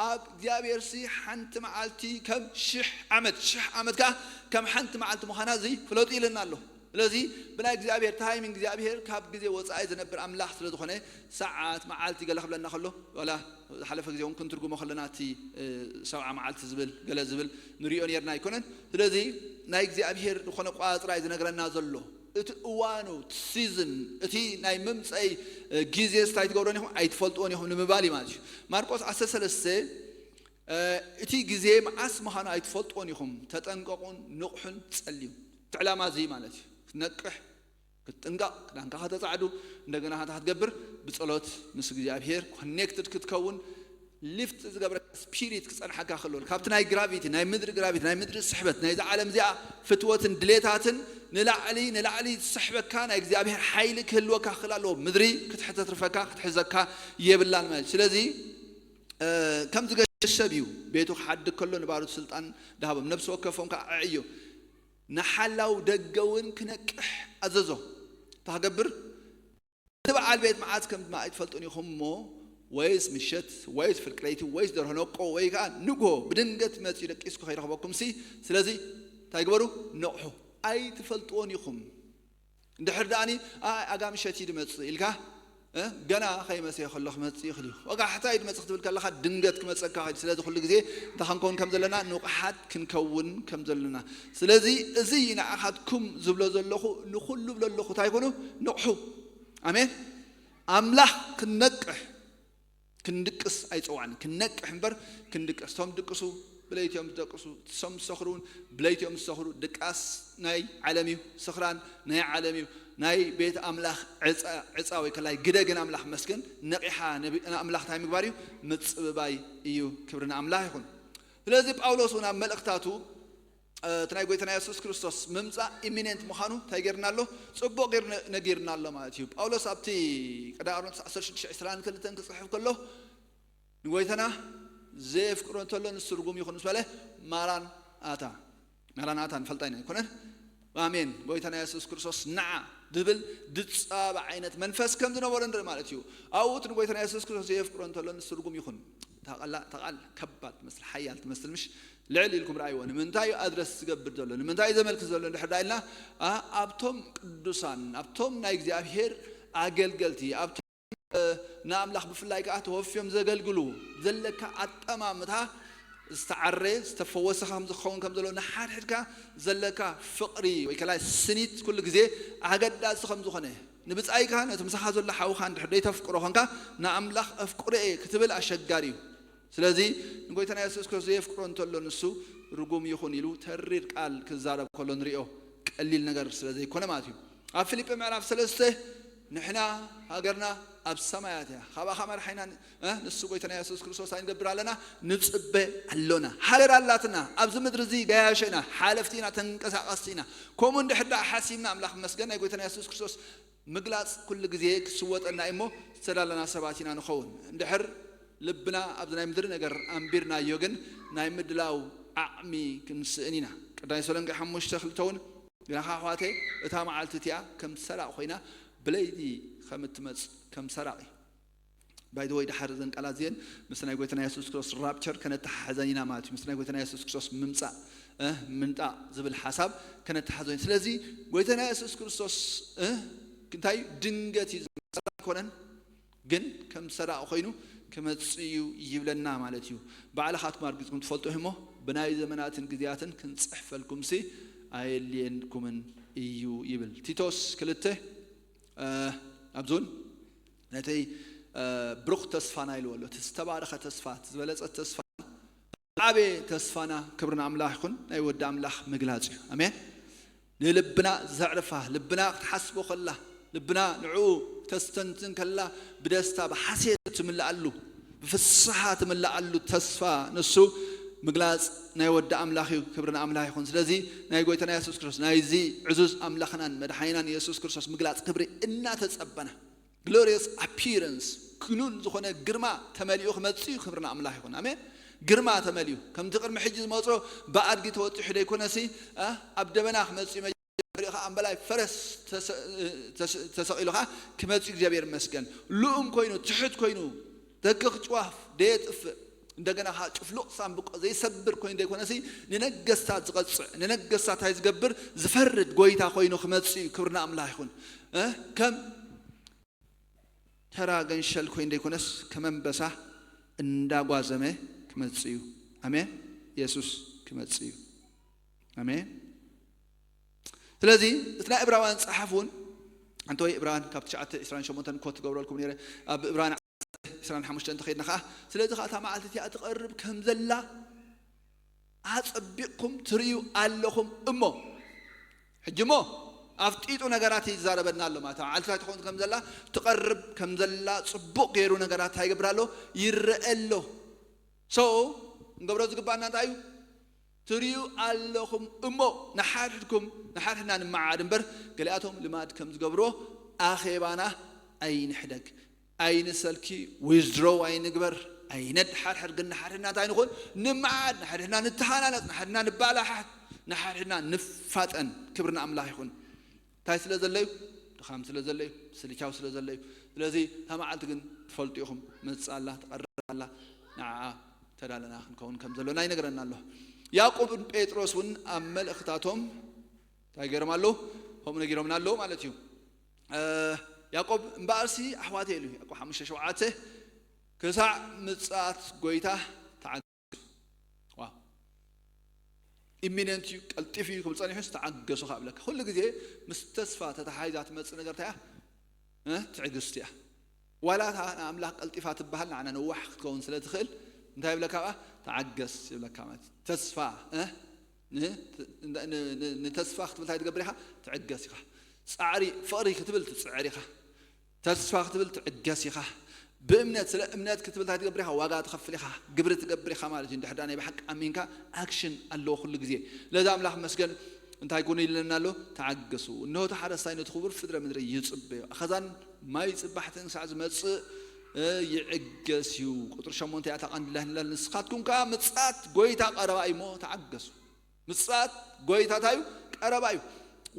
ኣብ እግዚኣብሔርሲ ሓንቲ መዓልቲ ከም ሽሕ ዓመት፣ ሽሕ ዓመት ከኣ ከም ሓንቲ መዓልቲ ምዃና እዚ ፍለጡ ኢለና ኣሎ። ስለዚ ብናይ እግዚኣብሔር ታይሚንግ፣ እግዚኣብሔር ካብ ግዜ ወጻኢ ዝነብር ኣምላኽ ስለ ዝኾነ፣ ሰዓት፣ መዓልቲ ገለ ክብለና ከሎ፣ ዋላ ዝሓለፈ ግዜ እውን ክንትርጉሞ ከለና እቲ፣ እ፣ ሰብዓ መዓልቲ ዝብል፣ ገለ ዝብል ንሪኦ ነርና ኣይኮነን። ስለዚ ናይ እግዚኣብሔር ዝኾነ ቋጽራ እዩ ዝነግረና ዘሎ። እቲ እዋኑ፣ እቲ ሲዝን፣ እቲ ናይ ምምፀይ፣ እ፣ ግዜ እንታይ ትገብሮን ኢኹም? ኣይትፈልጥዎን ኢኹም ንምባል እዩ ማለት እዩ። ማርቆስ ዓሰርተ ሰለስተ፣ እ፣ እቲ ግዜ መዓስ ምዃኑ ኣይትፈልጥዎን ኢኹም፣ ተጠንቀቑን ንቕሑን ጸልዩ። እቲ ዕላማ እዚ ማለት እዩ። ክትነቅሕ፣ ክትጥንቀቕ፣ ክዳንካ ከተጻዕዱ፣ እንደገና እንታይ ክትገብር? ብጸሎት ምስ እግዚኣብሔር ኮኔክትድ ክትከውን፣ ሊፍት ዝገብረካ ስፒሪት ክጸንሓካ ከሎ፣ ካብቲ ናይ ግራቪቲ፣ ናይ ምድሪ ግራቪቲ፣ ናይ ምድሪ ስሕበት፣ ናይዚ ዓለም እዚኣ ፍትወትን ድሌታትን ንላዕሊ ንላዕሊ ዝስሕበካ ናይ እግዚኣብሔር ሓይሊ ክህልወካ ክኽእል ኣለዎ። ምድሪ ክትሕተትርፈካ ክትሕዘካ የብላን ማለት እዩ። ስለዚ ከምዚ ገሸብ እዩ። ቤቱ ክሓድግ ከሎ ንባሮቱ ስልጣን ድሃቦም፣ ነብሲ ወከፎም ከዓ ኣዕዮ። ንሓላው ደገ እውን ክነቅሕ ኣዘዞ። እንታይ ክገብር? እቲ በዓል ቤት መዓት ከም ድማ ኣይትፈልጡን ኢኹም እሞ፣ ወይስ ምሸት ወይስ ፍርቂ ለይቲ ወይስ ደርሆ ነቆ ወይ ከዓ ንግሆ ብድንገት መፂኡ ደቂስኩ ከይረኽበኩም ሲ፣ ስለዚ እንታይ ግበሩ? ንቕሑ። ኣይትፈልጥዎን ኢኹም። እንድሕር ደኣኒ ኣይ ኣጋ ምሸት እዩ ድመፅእ ኢልካ፣ እ፣ ገና ከይመሰየ ከሎ ክመፅእ ይኽእል እዩ። ወጋ ሕታይ ድመፅእ ክትብል ከለኻ ድንገት ክመፀካ ይኽእል። ስለዚ ኩሉ ግዜ እንታይ ክንከውን ከም ዘለና ንቑሓት ክንከውን ከም ዘለና። ስለዚ እዚ ንዓኻትኩም ዝብሎ ዘለኹ ንኹሉ ብሎ ኣለኹ። እንታይ ኩኑ? ንቕሑ። ኣሜን። ኣምላኽ ክንነቅሕ ክንድቅስ ኣይፀዋዕን። ክንነቅሕ እምበር ክንድቅስ። እቶም ድቅሱ ብለይቲ እዮም ዝደቅሱ፣ እቶም ዝሰኽሩ እውን ብለይቲ እዮም ዝሰኽሩ። ድቃስ ናይ ዓለም እዩ፣ ስኽራን ናይ ዓለም እዩ። ናይ ቤት ኣምላኽ ዕፃ፣ ዕፃ ወይ ከላይ ግደ ግን ኣምላኽ መስገን ነቂሓ ነቢ-፣ ንኣምላኽ እንታይ ምግባር እዩ? ምፅብባይ እዩ። ክብሪ ንኣምላኽ ይኹን። ስለዚ ጳውሎስ እውን ኣብ መልእኽታቱ እቲ ናይ ጎይታና የሱስ ክርስቶስ ምምጻእ ኢሚኔንት ምዃኑ እንታይ ጌርና ኣሎ? ጽቡቕ ጌሩ ነ-፣ ነጊርና ኣሎ ማለት እዩ። ጳውሎስ ኣብቲ ቀዳማይ ቆሮንቶስ ዓሰርተ ሽዱሽተ ዕስራን ክልተን ክጽሕፍ ከሎ ንጎይታና ዘየፍቅሮ እንተሎ ንሱ ርጉም ይኹን ምስ በለ ማራን ኣታ፣ ማራን ኣታ ንፈልጣ ኢና ኣይኮነን? ኣሜን። ጎይታና የሱስ ክርስቶስ ንዓ ድብል ድጻባ ዓይነት መንፈስ ከም ዝነበሮ ንርኢ ማለት እዩ። ኣብኡ እቲ ንጎይታና የሱስ ክርስቶስ ዘየፍቅሮ እንተሎ ንሱ ርጉም ይኹን። እታ ቃላ-፣ እታ ቃል ከባድ ትመስል፣ ሓያል ትመስል፣ ምሽ? ልዕል ኢልኩም ረኣይዎ። ንምንታይ እዩ ኣድረስ ዝገብር ዘሎ? ንምንታይ እዩ ዘመልክት ዘሎ? እንድሕር ዳ ኢልና፣ ኣ-፣ ኣብቶም ቅዱሳን፣ ኣብቶም ናይ እግዚኣብሔር ኣገልገልቲ፣ ኣብቶም፣ እ፣ ንኣምላኽ ብፍላይ ከኣ ተወፍዮም ዘገልግሉ ዘለካ ኣጠማምታ ዝተዓረ፣ ዝተፈወሰ ከም ዝኸውን ከም ዘሎ፣ ንሓድሕድካ ዘለካ ፍቕሪ ወይ ከላይ ስኒት ኩሉ ግዜ ኣገዳሲ ከም ዝኾነ፣ ንብጻይካ ነቲ ምሳኻ ዘሎ ሓውኻ እንድሕር ደይተፍቅሮ ኾንካ፣ ንኣምላኽ ኣፍቅሮ እየ ክትብል ኣሸጋሪ እዩ። ስለዚ ንጎይታና የሱስ ክርስቶስ ዘየፍቅሮ እንተሎ ንሱ ርጉም ይኹን ኢሉ ተሪር ቃል ክዛረብ ከሎ ንሪኦ። ቀሊል ነገር ስለ ዘይኮነ ማለት እዩ። ኣብ ፊልጲ ምዕራፍ ሰለስተ ንሕና ሃገርና ኣብ ሰማያት እያ፣ ካባኻ መርሓይና ን-፣ እ፣ ንሱ ጎይታና የሱስ ክርስቶስ ኣይንገብር ኣለና፣ ንጽበ ኣሎና። ሃገር ኣላትና፣ ኣብዚ ምድሪ እዚ ገያሾ ኢና፣ ሓለፍቲ ኢና፣ ተንቀሳቐስቲ ኢና። ከምኡ እንድሕር ደኣ ሓሲብና ኣምላኽ መስገን ናይ ጎይታና የሱስ ክርስቶስ ምግላጽ ኩሉ ግዜ ክስወጠና እዩ እሞ ዝተዳለና ሰባት ኢና ንኸውን። እንድሕር ልብና ኣብዚ ናይ ምድሪ ነገር ኣንቢርናዮ ግን ናይ ምድላው ዓቕሚ ክንስእን ኢና። ቀዳማይ ተሰሎንቄ ሓሙሽተ ክልተ እውን ግናኻ ኣሕዋተይ እታ መዓልቲ እቲኣ ከም ሰራቕ ኮይና ብለይቲ ከም እትመጽእ ከም ሰራቕ እዩ። ባይ ዘ ወይ ደሓር እዘን ቃላት እዚአን ምስ ናይ ጎይታና የሱስ ክርስቶስ ራፕቸር ከነተሓሕዘን ኢና ማለት እዩ። ምስ ናይ ጎይታና የሱስ ክርስቶስ ምምጻእ፣ እ፣ ምንጣቕ ዝብል ሓሳብ ከነተሓሕዞ ኢና። ስለዚ ጎይታና የሱስ ክርስቶስ፣ እ፣ እንታይ እዩ? ድንገት እዩ ዝመጽእ ኣይኮነን፣ ግን ከም ሰራቕ ኮይኑ ክመጽእ እዩ ይብለና ማለት እዩ። ባዕልኻትኩም ኣርጊጽኩም ትፈልጡ እሞ ብናይ ዘመናትን ግዜያትን ክንጽሕፈልኩምሲ ኣየድልየንኩምን እዩ ይብል። ቲቶስ ክልተ፣ እ፣ ኣብዞን ነቲ፣ እ፣ ብሩኽ ተስፋና ኢልዎ ኣሎ። እቲ ዝተባረኸ ተስፋ፣ እቲ ዝበለጸ ተስፋ፣ ዓበየ ተስፋና፣ ክብሪ ንኣምላኽ ይኹን፣ ናይ ወዲ ኣምላኽ ምግላጽ እዩ። ኣሜን። ንልብና ዘዕርፋ፣ ልብና ክትሓስቦ ከላ፣ ልብና ንዕኡ ተስተንትን ከላ፣ ብደስታ ብሓሴት ትምልኣሉ፣ ብፍስሓ ትምልኣሉ ተስፋ ንሱ ምግላጽ ናይ ወዲ ኣምላኽ እዩ። ክብሪ ንኣምላኽ ይኹን። ስለዚ ናይ ጎይታና የሱስ ክርስቶስ፣ ናይዚ ዕዙዝ ኣምላኽናን መድሓኒናን የሱስ ክርስቶስ ምግላጽ ክብሪ እናተጸበና፣ ግሎሪየስ ኣፒረንስ፣ ክኑን ዝኾነ ግርማ ተመሊኡ ክመጽእ እዩ። ክብሪ ንኣምላኽ ይኹን። ኣሜን። ግርማ ተመሊኡ፣ ከምቲ ቅድሚ ሕጂ ዝመጾ ብኣድጊ ተወጢሑ ደይኮነሲ፣ ኣ፣ ኣብ ደበና ክመጽእ እዩ። መጀመሪኡ ኸኣ እምበላይ ፈረስ ተሰ-፣ ተሰ-፣ ተሰቒሉ ኸኣ ክመጽእ እዩ። እግዚኣብሔር ይመስገን። ልኡም ኮይኑ፣ ትሑት ኮይኑ፣ ደቅቕ ጭዋፍ ደየጥፍእ፣ እንደገና ኸኣ ጭፍሉቕ ሳንብቆ ዘይሰብር ኮይኑ ደይኮነሲ፣ ንነገስታት ዝቐጽዕ፣ ንነገስታት እንታይ ዝገብር፣ ዝፈርድ ጎይታ ኮይኑ ክመጽእ እዩ። ክብሪ ንኣምላኽ ይኹን። እ፣ ከም ተራ ገንሸል ኮይኑ ደይኮነስ፣ ከም ኣንበሳ እንዳጓዘመ ክመጽእ እዩ። ኣሜን። የሱስ ክመጽእ እዩ። ኣሜን። ስለዚ እቲ ናይ ዕብራውያን ጸሓፊ እውን፣ ኣንተ ወይ ዕብራውያን ካብ ትሽዓተ ዕስራን ሸሞንተን ኮት ትገብረልኩም ነይረ፣ ኣብ ዕብራውያን ዕስራን ሓሙሽተን እንተኸይድና ኸዓ፣ ስለዚ ኸዓ እታ መዓልቲ እቲኣ ትቐርብ ከም ዘላ ኣጸቢቕኩም ትርእዩ ኣለኹም እሞ። ሕጂ እሞ ኣፍጢጡ ነገራት ይዛረበና ኣሎ ማለት እዩ። መዓልቲ እንታይ ትኸውን ከም ዘላ፣ ትቐርብ ከም ዘላ ጽቡቕ ገይሩ ነገራት እንታይ ይገብር ኣሎ? ይረአ ኣሎ። So እንገብሮ ዝግባና እንታይ እዩ? ትሪኡ ኣለኹም እሞ ንሓድሕድኩም ንሓድሕድና ንመዓድ እምበር፣ ገሊኣቶም ልማድ ከም ዝገብርዎ ኣኼባና ኣይንሕደግ፣ ኣይንሰልኪ፣ ዊዝድሮው ኣይንግበር፣ ኣይነድሓርሕር። ግን ንሓድሕድና እንታይ ንኹን? ንመዓድ፣ ንሓድሕድና ንተሃናነጽ፣ ንሓድሕድና ንባላሓት፣ ንሓድሕድና ንፋጠን። ክብሪ ንኣምላኽ ይኹን። እንታይ ስለ ዘለዩ? ድኻም ስለ ዘለዩ፣ ስልቻው ስለ ዘለዩ። ስለዚ እታ መዓልቲ ግን ትፈልጡ ኢኹም፣ መጽእ ኣላ፣ ትቐርብ ኣላ። ንዓ ተዳለና ክንከውን ከም ዘሎና ይነግረና ኣሎ። ያዕቆብን ጴጥሮስ እውን ኣብ መልእኽታቶም እንታይ ገይሮም ኣለዉ? ከምኡ ነጊሮምና ኣለዉ ማለት እዩ። ያዕቆብ እምበኣርሲ ኣሕዋተይ ኢሉ፣ ያዕቆብ ሓሙሽተ ሸውዓተ፣ ክሳዕ ምጽኣት ጎይታ ተዓገሱ። ኢሚነንት እዩ፣ ቀልጢፍ እዩ ክብል ጸኒሑ፣ ዝተዓገሱ ካብ ብለካ። ኩሉ ግዜ ምስ ተስፋ ተተሓይዛ ትመጽእ ነገር እንታይ እያ? ትዕግስቲ እያ። ዋላ እታ ንኣምላኽ ቀልጢፋ ትበሃል ንዓና ነዋሕ ክትከውን ስለ ትኽእል፣ እንታይ ይብለካ ብኣ? ተዓገስ ይብለካ ማለት እዩ። ተስፋ ንተስፋ ክትብል እንታይ ትገብር ኢኻ? ትዕገስ ኢኻ። ጻዕሪ ፍቕሪ ክትብል ትጽዕር ኢኻ። ተስፋ ክትብል ትዕገስ ኢኻ። ብእምነት፣ ስለ እምነት ክትብል እንታይ ትገብር ኢኻ? ዋጋ ትኸፍል ኢኻ፣ ግብሪ ትገብር ኢኻ ማለት እዩ። እንድሕር ናይ ብሓቂ ኣሚንካ፣ ኣክሽን ኣለዎ ኩሉ ግዜ። ለዛ ኣምላኽ መስገን። እንታይ ኩኑ ኢለና ኣሎ? ተዓገሱ፣ እንሆ እቲ ሓረስታይ ነቲ ክቡር ፍጥረ ምድሪ ይጽበዮ፣ ኣኸዛን ማይ ጽባሕትን ክሳዕ ዝመጽእ ይዕገስ እዩ። ቁጥሪ ሸሞንተ እያ እታ ቀንዲ ላህንላል። ንስኻትኩም ከኣ ምጽኣት ጎይታ ቀረባ እዩ እሞ ተዓገሱ። ምጽኣት ጎይታ እንታይ እዩ? ቀረባ እዩ።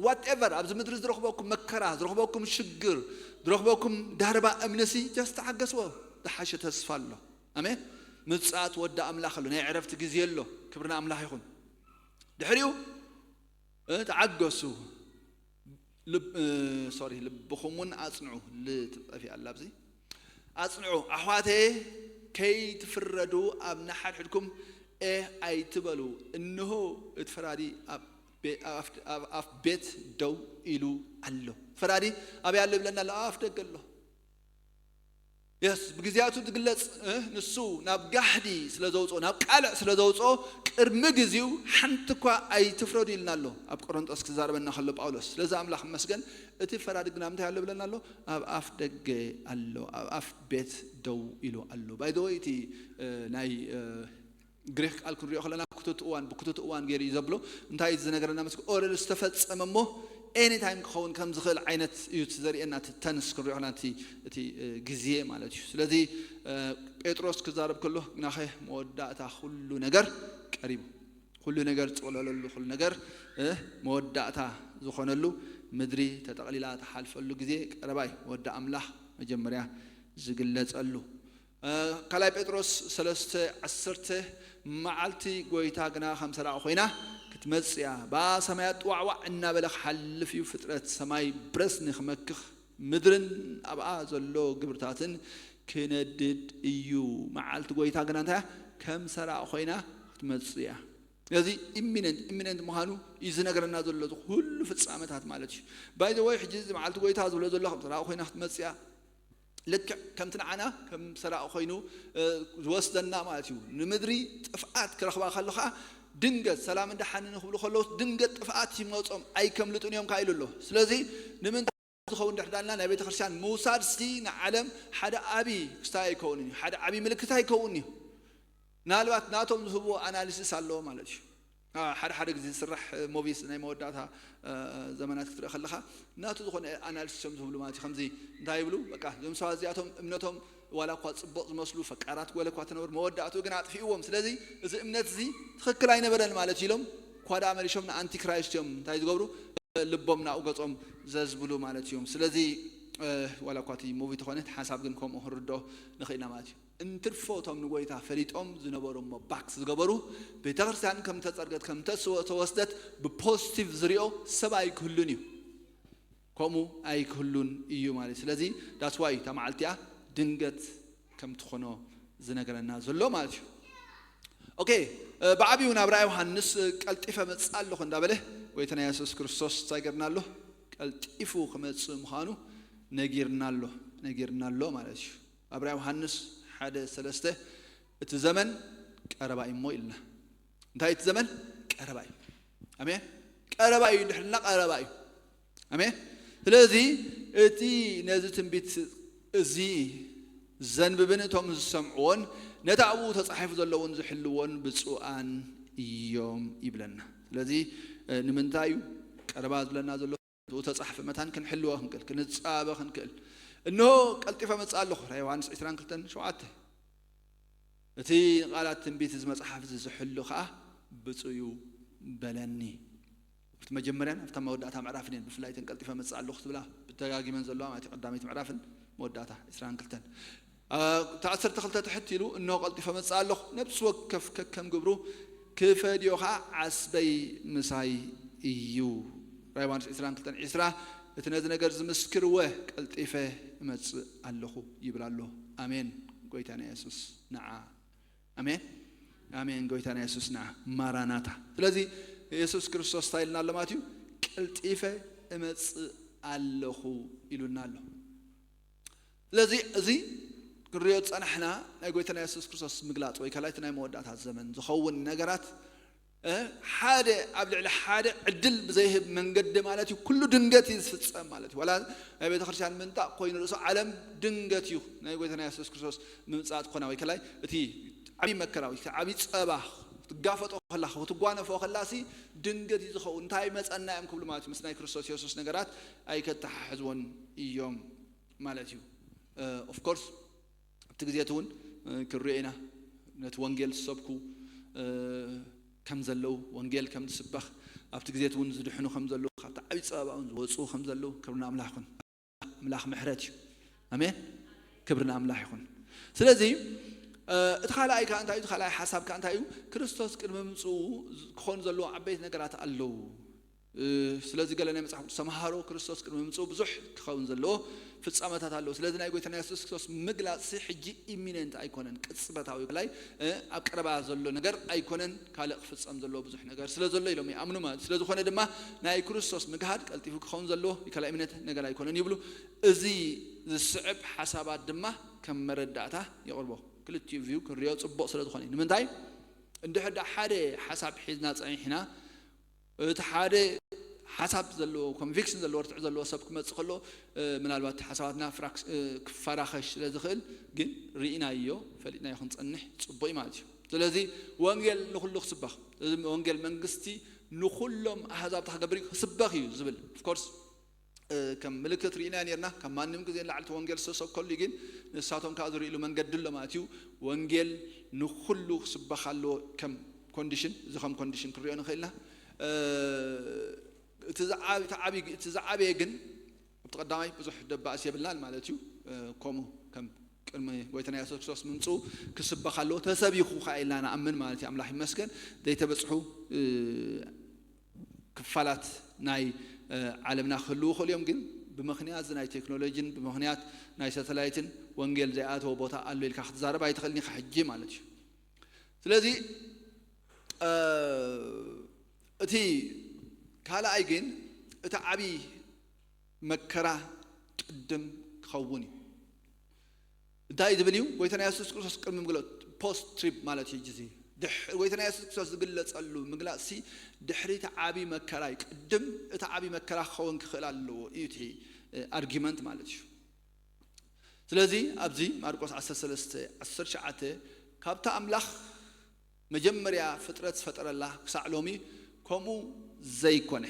ዋትኤቨር ኣብዚ ምድሪ ዝረኽበኩም መከራ፣ ዝረኽበኩም ሽግር፣ ዝረኽበኩም ዳርባ እምንሲ፣ ጀስት ተዓገስዎ። ዝሓሸ ተስፋ ኣሎ። ኣሜን። ምጽኣት ወዲ ኣምላኽ ኣሎ፣ ናይ ዕረፍቲ ግዜ ኣሎ። ክብሪ ንኣምላኽ ይኹን። ድሕሪኡ ተዓገሱ። ሶሪ፣ ልብኹም እውን ኣጽንዑ። ልትጠፊ ኣላ ኣብዚ። ኣጽንዑ ኣሕዋተየ፣ ከይትፍረዱ ኣብ ንሓድሕድኩም ኤ ኣይትበሉ። እንሆ እቲ ፈራዲ ኣብ ኣፍ ቤት ደው ኢሉ ኣሎ። ፈራዲ ኣበይ ኣሎ ይብለና ኣሎ? ኣፍ ደገ ኣሎ። የስ ብግዜያቱ ዝግለጽ ንሱ ናብ ጋህዲ ስለ ዘውፅኦ፣ ናብ ቃልዕ ስለ ዘውፅኦ፣ ቅድሚ ግዜው ሓንቲ እኳ ኣይትፍረዱ ኢልና ኣሎ ኣብ ቆሮንጦስ ክዛረበና ከሎ ጳውሎስ። ስለዚ ኣምላኽ መስገን። እቲ ፈራዲ ግና ምንታይ ኣሎ ብለና ኣሎ? ኣብ ኣፍ ደገ ኣሎ፣ ኣብ ኣፍ ቤት ደው ኢሉ ኣሎ። ባይደወይ እቲ ናይ ግሪክ ቃል ክንሪኦ ከለና ክቱት እዋን፣ ብክቱት እዋን ገይሩ እዩ ዘብሎ። እንታይ እዩ ዝነገረና? ምስ ኦረል ዝተፈጸመ እሞ ኤኒታይም ክኸውን ከም ዝኽእል ዓይነት እዩ እቲ ዘርእየና። እቲ ተንስ ክንሪኦ ከለና እቲ ግዜ ማለት እዩ። ስለዚ ጴጥሮስ ክዛረብ ከሎ፣ ግናኸ መወዳእታ ኩሉ ነገር ቀሪቡ፣ ኩሉ ነገር ዝጥቕለለሉ፣ ኩሉ ነገር መወዳእታ ዝኾነሉ፣ ምድሪ ተጠቕሊላ ተሓልፈሉ ግዜ ቀረባ እዩ። ወዲ ኣምላኽ መጀመርያ ዝግለጸሉ። ካልኣይ ጴጥሮስ ሰለስተ ዓሰርተ፣ መዓልቲ ጎይታ ግና ከም ሰራቒ ኮይና ክትመጽእ እያ። ብኣ ሰማያት ጥዋዕዋዕ እናበለ ክሓልፍ እዩ። ፍጥረት ሰማይ ብረስኒ ክመክኽ፣ ምድርን ኣብኣ ዘሎ ግብርታትን ክነድድ እዩ። መዓልቲ ጎይታ ግና እንታይ እያ? ከም ሰራቒ ኮይና ክትመጽእ እያ። ስለዚ ኢሚነንት ኢሚነንት ምዃኑ እዩ ዝነግረና ዘሎ፣ እዚ ኩሉ ፍጻመታት ማለት እዩ። ባይ ዘ ወይ ሕጂ እዚ መዓልቲ ጎይታ ዝብሎ ዘሎ ከም ሰራቒ ኮይና ክትመጽእ እያ። ልክዕ ከምቲ ንዓና ከም ሰራቒ ኮይኑ ዝወስደና ማለት እዩ። ንምድሪ ጥፍኣት ክረኽባ ከሎ ከዓ ድንገት ሰላም እንድሓንን ክብሉ ከለዉ ድንገት ጥፍኣት ይመጾም ኣይከምልጡን እዮም ከዓ ኢሉ ኣሎ። ስለዚ ንምንታይ ዝኸውን ድሕር ዳልና ናይ ቤተ ክርስቲያን ምውሳድ ሲ ንዓለም ሓደ ዓቢ ክስታይ ኣይከውንን እዩ፣ ሓደ ዓቢ ምልክት ኣይከውንን እዩ። ምናልባት ናቶም ዝህብዎ ኣናሊሲስ ኣለዎ ማለት እዩ። ሓደ ሓደ ግዜ ዝስራሕ ሞቪስ ናይ መወዳእታ ዘመናት ክትርኢ ከለኻ ናቱ ዝኾነ ኣናሊሲስ እዮም ዝህብሉ ማለት እዩ። ከምዚ እንታይ ይብሉ? በቃ እዞም ሰባት እዚኣቶም እምነቶም ዋላ እኳ ጽቡቕ ዝመስሉ ፈቃራት ወለ እኳ ተነበሩ፣ መወዳእትኡ ግን ኣጥፊእዎም። ስለዚ እዚ እምነት እዚ ትኽክል ኣይነበረን ማለት ኢሎም እኳ ደኣ መሊሾም ንኣንቲክራይስት እዮም እንታይ ዝገብሩ? ልቦም ናብኡ ገጾም ዘዝብሉ ማለት እዮም። ስለዚ ዋላ እኳ እቲ ሙቪ ተኾነ እቲ ሓሳብ ግን ከምኡ ክንርድኦ ንኽእል ኢና ማለት እዩ። እንትርፎ እቶም ንጎይታ ፈሊጦም ዝነበሩ እሞ ባክስ ዝገበሩ፣ ቤተ ክርስቲያን ከም ተጸርገት ከም ተወስደት ብፖዚቲቭ ዝሪኦ ሰብ ኣይክህሉን እዩ። ከምኡ ኣይክህሉን እዩ ማለት እዩ። ስለዚ that's why እታ መዓልቲ እያ ድንገት ከም ትኾኖ ዝነገረና ዘሎ ማለት እዩ። ኦኬ፣ ብዓቢኡ ናብ ራእይ ዮሃንስ ቀልጢፈ መጽእ ኣለኹ እንዳበለ ጎይታና የሱስ ክርስቶስ እንታይ ገርና ኣሎ? ቀልጢፉ ክመጽእ ምዃኑ ነጊርና ኣሎ፣ ነጊርና ኣሎ ማለት እዩ። ኣብ ራእይ ዮሃንስ ሓደ ሰለስተ እቲ ዘመን ቀረባ እዩ እሞ ኢልና። እንታይ እቲ ዘመን ቀረባ እዩ። ኣሜን። ቀረባ እዩ፣ ድሕርና ቀረባ እዩ። ኣሜን። ስለዚ እቲ ነዚ ትንቢት እዚ ዘንብብን እቶም ዝሰምዕዎን ነታ ኣብኡ ተጻሒፉ ዘለውን ዝሕልዎን ብፁዓን እዮም ይብለና። ስለዚ ንምንታይ እዩ ቀረባ ዝብለና ዘሎ? ተጻሕፈ መታን ክንሕልዎ ክንክእል፣ ክንጻበ ክንክእል። እንሆ ቀልጢፈ መጽእ ኣለኹ። ራእይ ዮሃንስ ዕስራን ክልተን ሸውዓተ። እቲ ቃላት ትንቢት እዚ መጽሓፍ እዚ ዝሕሉ ኸኣ ብፁዕ እዩ በለኒ። ኣብቲ መጀመርያን ኣብታ መወዳእታ ምዕራፍን እየን ብፍላይ እተን ቀልጢፈ መጽእ ኣለኹ ትብላ ብተጋጊመን ዘለዋ ማለት እዩ። ቀዳመይቲ ምዕራፍን መወዳእታ ዕስራን ክልተን። እታ ዓሰርተ ክልተ ትሕት ኢሉ፣ እነሆ ቀልጢፈ መጽእ ኣለኹ፣ ነፍሲ ወከፍ ከከም ግብሩ ክፈድዮ ኸዓ ዓስበይ ምሳይ እዩ። ራእይ ዮሃንስ ዕስራን ክልተን ዕስራ። እቲ ነዚ ነገር ዝምስክር ወ ቀልጢፈ እመጽእ ኣለኹ ይብል ኣሎ። ኣሜን። ጎይታና የሱስ ንዓ። ኣሜን። ኣሜን። ጎይታና የሱስ ንዓ። ማራናታ። ስለዚ የሱስ ክርስቶስ እንታይ ኢልና ኣሎ ማለት እዩ? ቀልጢፈ እመጽእ ኣለኹ ኢሉና ኣሎ። ስለዚ እዚ ክንሪኦ ዝጸናሕና ናይ ጎይታና የሱስ ክርስቶስ ምግላጽ ወይ ካልኣይቲ ናይ መወዳእታ ዘመን ዝኸውን ነገራት፣ እ፣ ሓደ ኣብ ልዕሊ ሓደ ዕድል ብዘይህብ መንገዲ ማለት እዩ። ኩሉ ድንገት እዩ ዝፍጸም ማለት እዩ። ዋላ ናይ ቤተ ክርስቲያን ምንጣቕ ኮይኑ ርእሱ ዓለም ድንገት እዩ። ናይ ጎይታና የሱስ ክርስቶስ ምምጻእ ትኾና ወይ ከላይ እቲ ዓብዪ መከራ ወይ እቲ ዓብዪ ጸባ ክትጋፈጦ ከላኻ፣ ክትጓነፎ ከላሲ ድንገት እዩ ዝኸውን። እንታይ መጸና እዮም ክብሉ ማለት እዩ። ምስ ናይ ክርስቶስ የሱስ ነገራት ኣይከተሓሕዝዎን እዮም ማለት እዩ። ኦፍ ኮርስ ኣብቲ ግዜ እቲ እውን ክንሪኦ ኢና። ነቲ ወንጌል ዝሰብኩ ከም ዘለዉ፣ ወንጌል ከም ዝስበኽ፣ ኣብቲ ግዜ እቲ እውን ዝድሕኑ ከም ዘለዉ፣ ካብቲ ዓብዪ ጸበባ እውን ዝወፁ ከም ዘለዉ፣ ክብሪ ንኣምላኽ ይኹን። ኣምላኽ ምሕረት እዩ። ኣሜን። ክብሪ ንኣምላኽ ይኹን። ስለዚ እቲ ካልኣይ ከኣ እንታይ እዩ? እቲ ካልኣይ ሓሳብ ከኣ እንታይ እዩ? ክርስቶስ ቅድሚ ምምፅኡ ክኾኑ ዘለዉ ዓበይቲ ነገራት ኣለዉ። ስለዚ ገለ ናይ መጽሓፍ ቅዱስ ተምሃሮ ክርስቶስ ቅድሚ ምምፅኡ ብዙሕ ክኸውን ዘለዎ ፍጻመታት ኣለዉ። ስለዚ ናይ ጎይታና የሱስ ክርስቶስ ምግላጽ ሕጂ ኢሚነንት ኣይኮነን፣ ቅጽበታዊ፣ ብላይ ኣብ ቀረባ ዘሎ ነገር ኣይኮነን። ካልእ ክፍጸም ዘለዎ ብዙሕ ነገር ስለ ዘሎ ኢሎም ይኣምኑ ማለት። ስለ ዝኾነ ድማ ናይ ክርስቶስ ምግሃድ ቀልጢፉ ክኸውን ዘለዎ ካልእ ኢሚነንት ነገር ኣይኮነን ይብሉ። እዚ ዝስዕብ ሓሳባት ድማ ከም መረዳእታ የቕርቦ። ክልቲኡ ቪው ክንሪኦ ጽቡቕ ስለ ዝኾነ እዩ። ንምንታይ? እንድሕር ደኣ ሓደ ሓሳብ ሒዝና ጸኒሕና፣ እቲ ሓደ ሓሳብ ዘለዎ፣ ኮንቪክሽን ዘለዎ፣ ርትዕ ዘለዎ ሰብ ክመጽእ ከሎ ምናልባት ሓሳባትና ክፈራኸሽ ስለ ዝኽእል፣ ግን ርኢናዮ ፈሊጥናዮ ክንጸንሕ ጽቡቕ እዩ ማለት እዩ። ስለዚ ወንጌል ንኹሉ ክስበኽ፣ እዚ ወንጌል መንግስቲ ንኹሎም ኣህዛብ ክገብር እዩ፣ ክስበኽ እዩ ዝብል። ኦፍኮርስ ከም ምልክት ርኢና ኔርና፣ ካብ ማንም ግዜ ንላዕሊ እቲ ወንጌል ዝተሰብከሉ እዩ። ግን ንሳቶም ከዓ ዝርእሉ መንገዲ ኣሎ ማለት እዩ። ወንጌል ንኹሉ ክስበኽ ኣለዎ ከም ኮንዲሽን፣ እዚ ከም ኮንዲሽን ክንሪኦ ንኽእል ኢና። እቲ ዝዓብ-፣ እቲ ዓብይ-፣ እቲ ዝዓበየ ግን ኣብቲ ቀዳማይ ብዙሕ ደባእስ የብልናን ማለት እዩ። ከምኡ ከም ቅድሚ ጎይታና የሱስ ክርስቶስ ምምፅኡ ክስበኽ ኣለዎ፣ ተሰቢኹ ከዓ ኢልና ንኣምን ማለት እዩ። ኣምላኽ ይመስገን። ዘይተበፅሑ ክፋላት ናይ ዓለምና ክህልዉ ይኽእሉ እዮም፣ ግን ብምኽንያት እዚ ናይ ቴክኖሎጂን ብምኽንያት ናይ ሳተላይትን ወንጌል ዘይኣተወ ቦታ ኣሎ ኢልካ ክትዛረብ ኣይትኽእልን ኢኻ ሕጂ ማለት እዩ። ስለዚ እቲ ካልኣይ ግን እቲ ዓብዪ መከራ ቅድም ክኸውን እዩ። እንታይ ዝብል እዩ? ጎይታና የሱስ ክርስቶስ ቅድሚ ምግለጥ፣ ፖስት ትሪፕ ማለት እዩ። እዚ ድሕ-፣ ጎይታና የሱስ ክርስቶስ ዝግለጸሉ ምግላጽ ሲ ድሕሪ እቲ ዓቢ መከራ እዩ። ቅድም እቲ ዓቢ መከራ ክኸውን ክኽእል ኣለዎ እዩ እቲ ኣርጊመንት ማለት እዩ። ስለዚ ኣብዚ ማርቆስ ዓሰርተ ሰለስተ ዓሰርተ ትሽዓተ፣ ካብታ ኣምላኽ መጀመርያ ፍጥረት ዝፈጠረላ ክሳዕ ሎሚ ከምኡ ዘይኮነ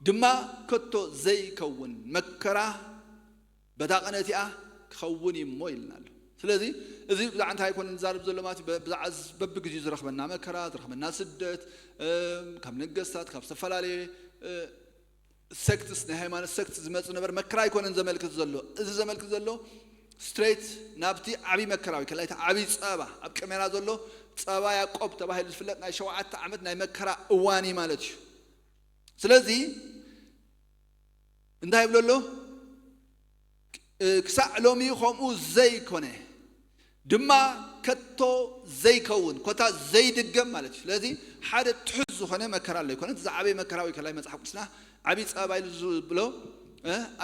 ድማ ከቶ ዘይከውን መከራ በታ ቀን እቲኣ ክኸውን እዩ እሞ ኢልና ኣሎ። ስለዚ እዚ ብዛዕባ እንታይ ኣይኮነ ንዛረብ ዘሎ ማለት እዩ፣ ብዛዕባ በብግዜኡ ዝረኽበና መከራ፣ ዝረኽበና ስደት፣ ካብ ነገስታት፣ ካብ ዝተፈላለየ ሴክትስ፣ ናይ ሃይማኖት ሴክት ዝመጽእ ነበር መከራ ኣይኮነን ዘመልክት ዘሎ። እዚ ዘመልክት ዘሎ ስትሬት ናብቲ ዓብዪ መከራ ወይ ከላይታ ዓብዪ ጸባ ኣብ ቀሜራ ዘሎ ጸባ ያዕቆብ ተባሂሉ ዝፍለጥ ናይ ሸውዓተ ዓመት ናይ መከራ እዋን እዩ ማለት እዩ። ስለዚ እንታይ ይብሎ ኣሎ? ክሳዕ ሎሚ ከምኡ ዘይኮነ ድማ ከቶ ዘይከውን፣ ኮታ ዘይድገም ማለት እዩ። ስለዚ ሓደ ትሑት ዝኾነ መከራ ኣሎ ይኮነ፣ እቲ ዝዓበየ መከራ ወይ ከላይ መጽሓፍ ቅዱስና ዓብዪ ጸባ ኢሉ ዝብሎ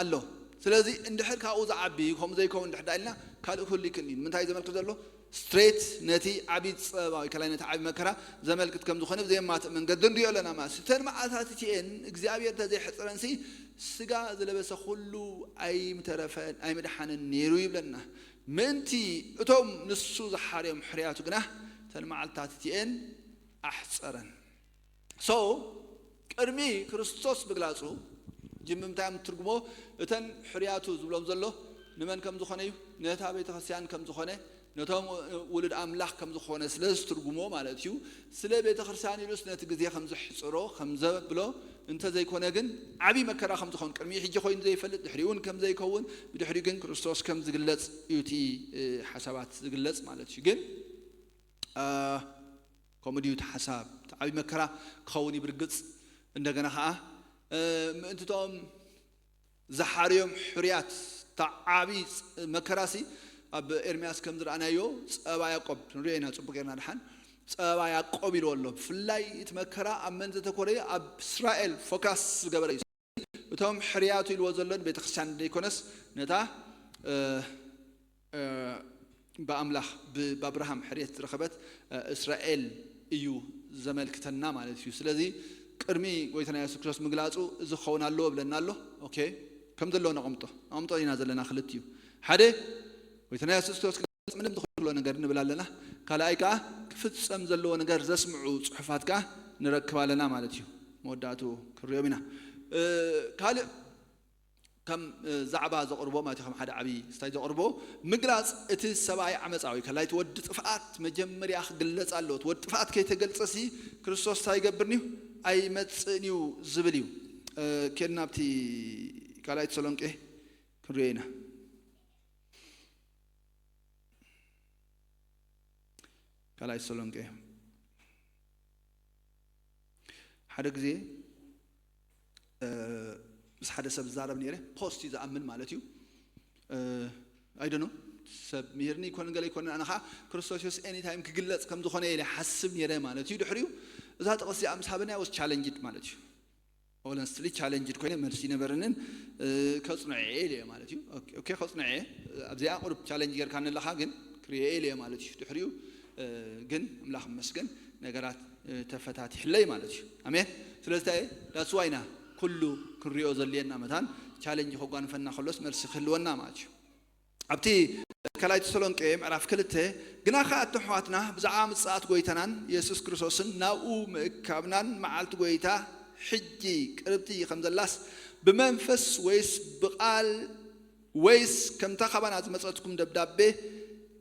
ኣሎ። ስለዚ እንድሕር ካብኡ ዝዓቢ ከምኡ ዘይከውን እንድሕር ዳ ኢልና ካልእ ክህሉ ይክእል እዩ። ንምንታይ ዘመልክት ዘሎ? ስትሬት ነቲ ዓብዪ ጸባ ወይ ከላይ ነቲ ዓብዪ መከራ ዘመልክት ከም ዝኾነ ብዘየማትእ መንገዲ ንሪኦ ኣለና ማለት እዩ። እተን መዓልታት እቲኤን እግዚኣብሔር እንተዘይሕጽረንሲ ስጋ ዝለበሰ ኩሉ ኣይምተረፈን ኣይምድሓንን ነይሩ ይብለና። ምእንቲ እቶም ንሱ ዝሓርዮም ሕርያቱ ግና እተን መዓልትታት እቲኤን ኣሕጸረን። So ቅድሚ ክርስቶስ ምግላጹ ጅምምታ እዮም ትርጉሞ። እተን ሕርያቱ ዝብሎም ዘሎ ንመን ከም ዝኾነ እዩ፣ ነታ ቤተ ክርስቲያን ከም ዝኾነ፣ ነቶም ውሉድ ኣምላኽ ከም ዝኾነ ስለ ዝትርጉሞ ማለት እዩ። ስለ ቤተ ክርስቲያን ኢሉስ ነቲ ግዜ ከም ዘሕጽሮ ከም ዘብሎ እንተ ዘይኮነ ግን ዓብዪ መከራ ከም ዝኾን ቅድሚ ሕጂ ኮይኑ ዘይፈልጥ ድሕሪኡ እውን ከም ዘይከውን ብድሕሪኡ ግን ክርስቶስ ከም ዝግለጽ እዩ እቲ ሓሳባት ዝግለጽ ማለት እዩ። ግን ከምኡ ድዩ እቲ ሓሳብ? እቲ ዓብዪ መከራ ክኸውን እዩ ብርግጽ። እንደገና ከዓ ምእንትቶም ዝሓርዮም ሕርያት እታ ዓብዪ መከራሲ ኣብ ኤርምያስ ከም ዝረኣናዮ ጸባ ያዕቆብ ንሪኦ ኢና። ጽቡቅ ጌርና ድሓን ጸባ ያዕቆብ ኢልዎ ኣሎ። ብፍላይ እቲ መከራ ኣብ መን ዘተኮረ እዩ? ኣብ እስራኤል ፎካስ ዝገበረ እዩ። እቶም ሕርያቱ ኢልዎ ዘሎ ንቤተክርስትያን ዘይኮነስ ነታ ብኣምላኽ ብኣብርሃም ሕርየት ዝረኸበት እስራኤል እዩ ዘመልክተና ማለት እዩ። ስለዚ ቅድሚ ጎይታና የሱስ ክርስቶስ ምግላጹ እዚ ክኸውን ኣለዎ ብለና ኣሎ። ኦኬ፣ ከም ዘለዎ ነቐምጦ ነቐምጦ ኢና ዘለና። ክልት እዩ። ሓደ ጎይታና የሱስ ክርስቶስ ክገልጽ ምንም ዝኽእሎ ነገር ንብል ኣለና። ካልኣይ ከዓ ክፍጸም ዘለዎ ነገር ዘስምዑ ጽሑፋት ከዓ ንረክብ ኣለና ማለት እዩ። መወዳእቱ ክንሪኦም ኢና። ካልእ ከም ዛዕባ ዘቕርቦ ማለት ከም ሓደ ዓብዪ ስታይ ዘቕርቦ ምግላጽ እቲ ሰብኣይ ዓመፃ ወይ ከላይ እቲ ወዲ ጥፍኣት መጀመርያ ክግለጽ ኣለዎ። እቲ ወዲ ጥፍኣት ከይተገልጸሲ ክርስቶስ እንታይ ይገብርን እዩ? ኣይመጽእን እዩ ዝብል እዩ። ኬድና ኣብቲ ካልኣይ ተሰሎንቄ ክንሪኦ ኢና። ካልኣይ ተሰሎንቄ ሓደ ግዜ ምስ ሓደ ሰብ ዝዛረብ ነይረ። ፖስት እዩ ዝኣምን ማለት እዩ። ኣይደኖ ሰብ ምሂርኒ ይኮን ገለ ይኮን ኣነ ከዓ ክርስቶስ የሱስ ኤኒታይም ክግለጽ ከም ዝኾነ ኢለ ሓስብ ነይረ ማለት እዩ። ድሕሪኡ እዛ ጥቕስ እዚኣ ምስ ሃበኒ ወስ ቻለንጅድ ማለት እዩ። ኦነስትሊ ቻለንጅድ ኮይነ መልሲ ይነበረንን ከጽንዖ እየ ኢለ ማለት እዩ። ኦኬ ከጽንዖ እየ ኣብዚኣ ቁሩብ ቻለንጅ ጌርካ ኣለኻ ግን ክሪኦ እየ ኢለ ማለት እዩ። ድሕሪኡ ግን ኣምላኽ ይመስገን ነገራት ተፈታቲሕለይ ማለት እዩ። ኣሜን። ስለዚ እንታይ ዳትስ ዋይ ኢና ኩሉ ክንሪኦ ዘድልየና መታን ቻለንጅ ከጓንፈና ከሎስ መልሲ ክህልወና ማለት እዩ። ኣብቲ ካልኣይ ተሰሎንቄ ምዕራፍ ክልተ ግና ኸኣ ኣቶም ኣሕዋትና ብዛዕባ ምጽኣት ጐይታናን የሱስ ክርስቶስን ናብኡ ምእካብናን መዓልቲ ጐይታ ሕጂ ቅርብቲ ከም ዘላስ ብመንፈስ ወይስ ብቓል ወይስ ከምታ ካባና ዝመጸትኩም ደብዳቤ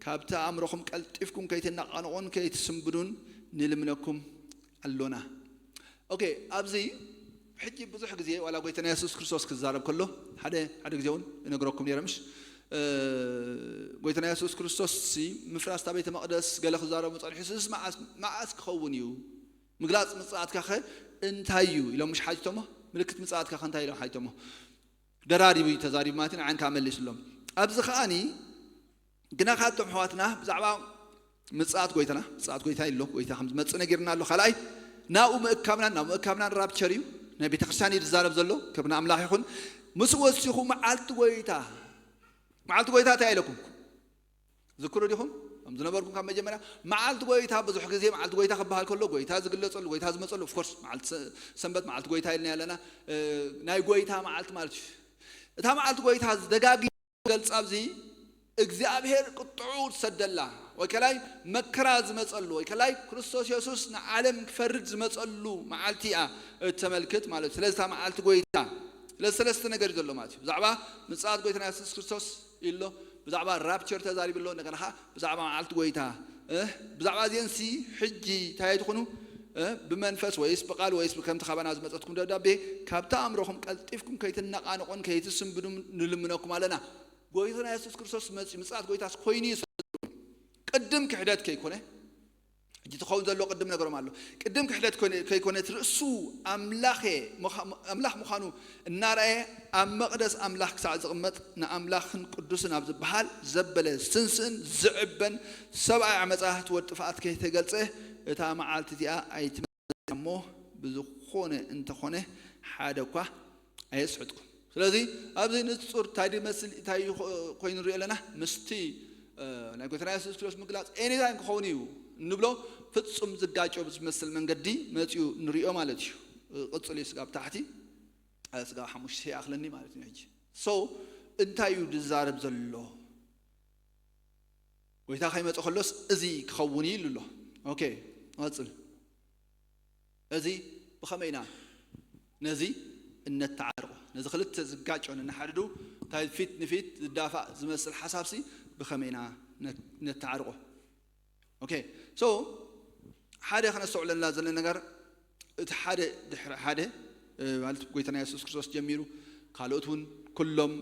ካብቲ ኣእምሮኹም ቀልጢፍኩም ከይትነቓነቑን ከይትስንብዱን ንልምነኩም ኣሎና። ኦኬ ኣብዚ ሕጂ ብዙሕ ግዜ ዋላ ጎይታና የሱስ ክርስቶስ ክዛረብ ከሎ ሓደ ሓደ ግዜ እውን እነግረኩም ነይረ ምሽ ጎይታና የሱስ ክርስቶስ ሲ ምፍራስታ ቤተ መቅደስ ገለ ክዛረቡ ጸኒሑ ስስ መዓስ ክኸውን እዩ ምግላጽ ምጽኣትካ ኸ እንታይ እዩ ኢሎም ምሽ ሓቲቶሞ ምልክት ምጽኣትካ ኸ እንታይ ኢሎም ሓቲቶሞ ደራሪቡ እዩ ተዛሪቡ ማለት ንዓን ከዓ መሊስሎም ኣብዚ ከዓኒ ግና ካብቶም ኣሕዋትና ብዛዕባ ምጽኣት ጎይታና ምጽኣት ጎይታ ኢሎ ጎይታ ከም ዝመጽእ ነጊርና ኣሎ ካልኣይ ናብኡ ምእካብናን ናብ ምእካብናን ራፕቸር እዩ ናይ ቤተክርስትያን እዩ ዝዛረብ ዘሎ ክብሪ ንኣምላኽ ይኹን ምስ ወሲኹ መዓልቲ ጎይታ መዓልቲ ጎይታ እንታይ ኢለኩም ዝክሩ ዲኹም ከም ዝነበርኩም ካብ መጀመርያ መዓልቲ ጎይታ ብዙሕ ግዜ መዓልቲ ጎይታ ክበሃል ከሎ ጎይታ ዝግለጸሉ ጎይታ ዝመጸሉ ኦፍኮርስ መዓልቲ ሰንበት መዓልቲ ጎይታ ኢልና ኣለና ናይ ጎይታ መዓልቲ ማለት እዩ እታ መዓልቲ ጎይታ ዝደጋጊ ገልጻ ኣብዚ እግዚኣብሔር ቁጥዑ ዝሰደላ ወይ ከላይ መከራ ዝመጸሉ ወይ ከላይ ክርስቶስ የሱስ ንዓለም ክፈርድ ዝመጸሉ መዓልቲ እያ እተመልክት ማለት እዩ ስለዚ እታ መዓልቲ ጎይታ ስለዚ ሰለስተ ነገር እዩ ዘሎ ማለት እዩ ብዛዕባ ምጽኣት ጎይታና የሱስ ክርስቶስ ኢሎ ብዛዕባ ራፕቸር ተዛሪቡ ኣሎ እንደገና ብዛዕባ መዓልቲ ጎይታ ብዛዕባ እዚአንሲ ሕጂ እንታይ ትኹኑ ብመንፈስ ወይስ ብቃል ወይስ ከምቲ ካባና ዝመፀትኩም ደብዳቤ ካብቲ ኣእምሮኹም ቀልጢፍኩም ከይትነቃነቁን ከይትስንብዱን ንልምነኩም ኣለና ጎይታና የሱስ ክርስቶስ መፅኡ ምፅኣት ጎይታስ ኮይኑ እዩ ቅድም ክሕደት ከይኮነ ሕጂ ትኸውን ዘሎ ቅድም ነገሮም ኣሎ ቅድም ክሕደት ከይኮነ እቲ ርእሱ ኣምላኽ ምዃኑ እናረኣየ ኣብ መቕደስ ኣምላኽ ክሳዕ ዝቕመጥ ንኣምላኽን ቅዱስን ኣብ ዝበሃል ዘበለ ስንስእን ዝዕበን ሰብኣይ ዓመፃ እቲ ወዲ ጥፍኣት ከይተገልፀ እታ መዓልቲ እዚኣ ኣይትመፅእ እሞ ብዝኾነ እንተኾነ ሓደ እኳ ኣየስሕትኩም ስለዚ ኣብዚ ንፁር እንታይ ድመስል እንታይ ኮይኑ ንሪኦ ኣለና ምስቲ ናይ ጎይታና የሱስ ክርስቶስ ምግላፅ ኤኒታይም ክኸውን እዩ እንብሎ ፍፁም ዝጋጮ ብዝመስል መንገዲ መፂኡ ንሪኦ ማለት እዩ ቅፅል እዩ ስጋብ ታሕቲ ስጋብ ሓሙሽተ ይኣኽለኒ ማለት እዩ ሕጂ so እንታይ እዩ ዝዛረብ ዘሎ ጎይታ ከይመፀ ከሎስ እዚ ክኸውን እዩ ኢሉ ኣሎ። ኦኬ፣ ቀፅል። እዚ ብኸመይ ኢና ነዚ እነተዓርቆ? ነዚ ክልተ ዝጋጮ ነናሓድዱ እንታይ ፊት ንፊት ዝዳፋእ ዝመስል ሓሳብሲ ብኸመይ ኢና ነ- ነተዓርቆ? ኦኬ፣ ሶ ሓደ ከነስተውዕለላ ዘለና ነገር፣ እቲ ሓደ ድሕሪ ሓደ ማለት ጎይታና የሱስ ክርስቶስ ጀሚሩ ካልኦት እውን ኩሎም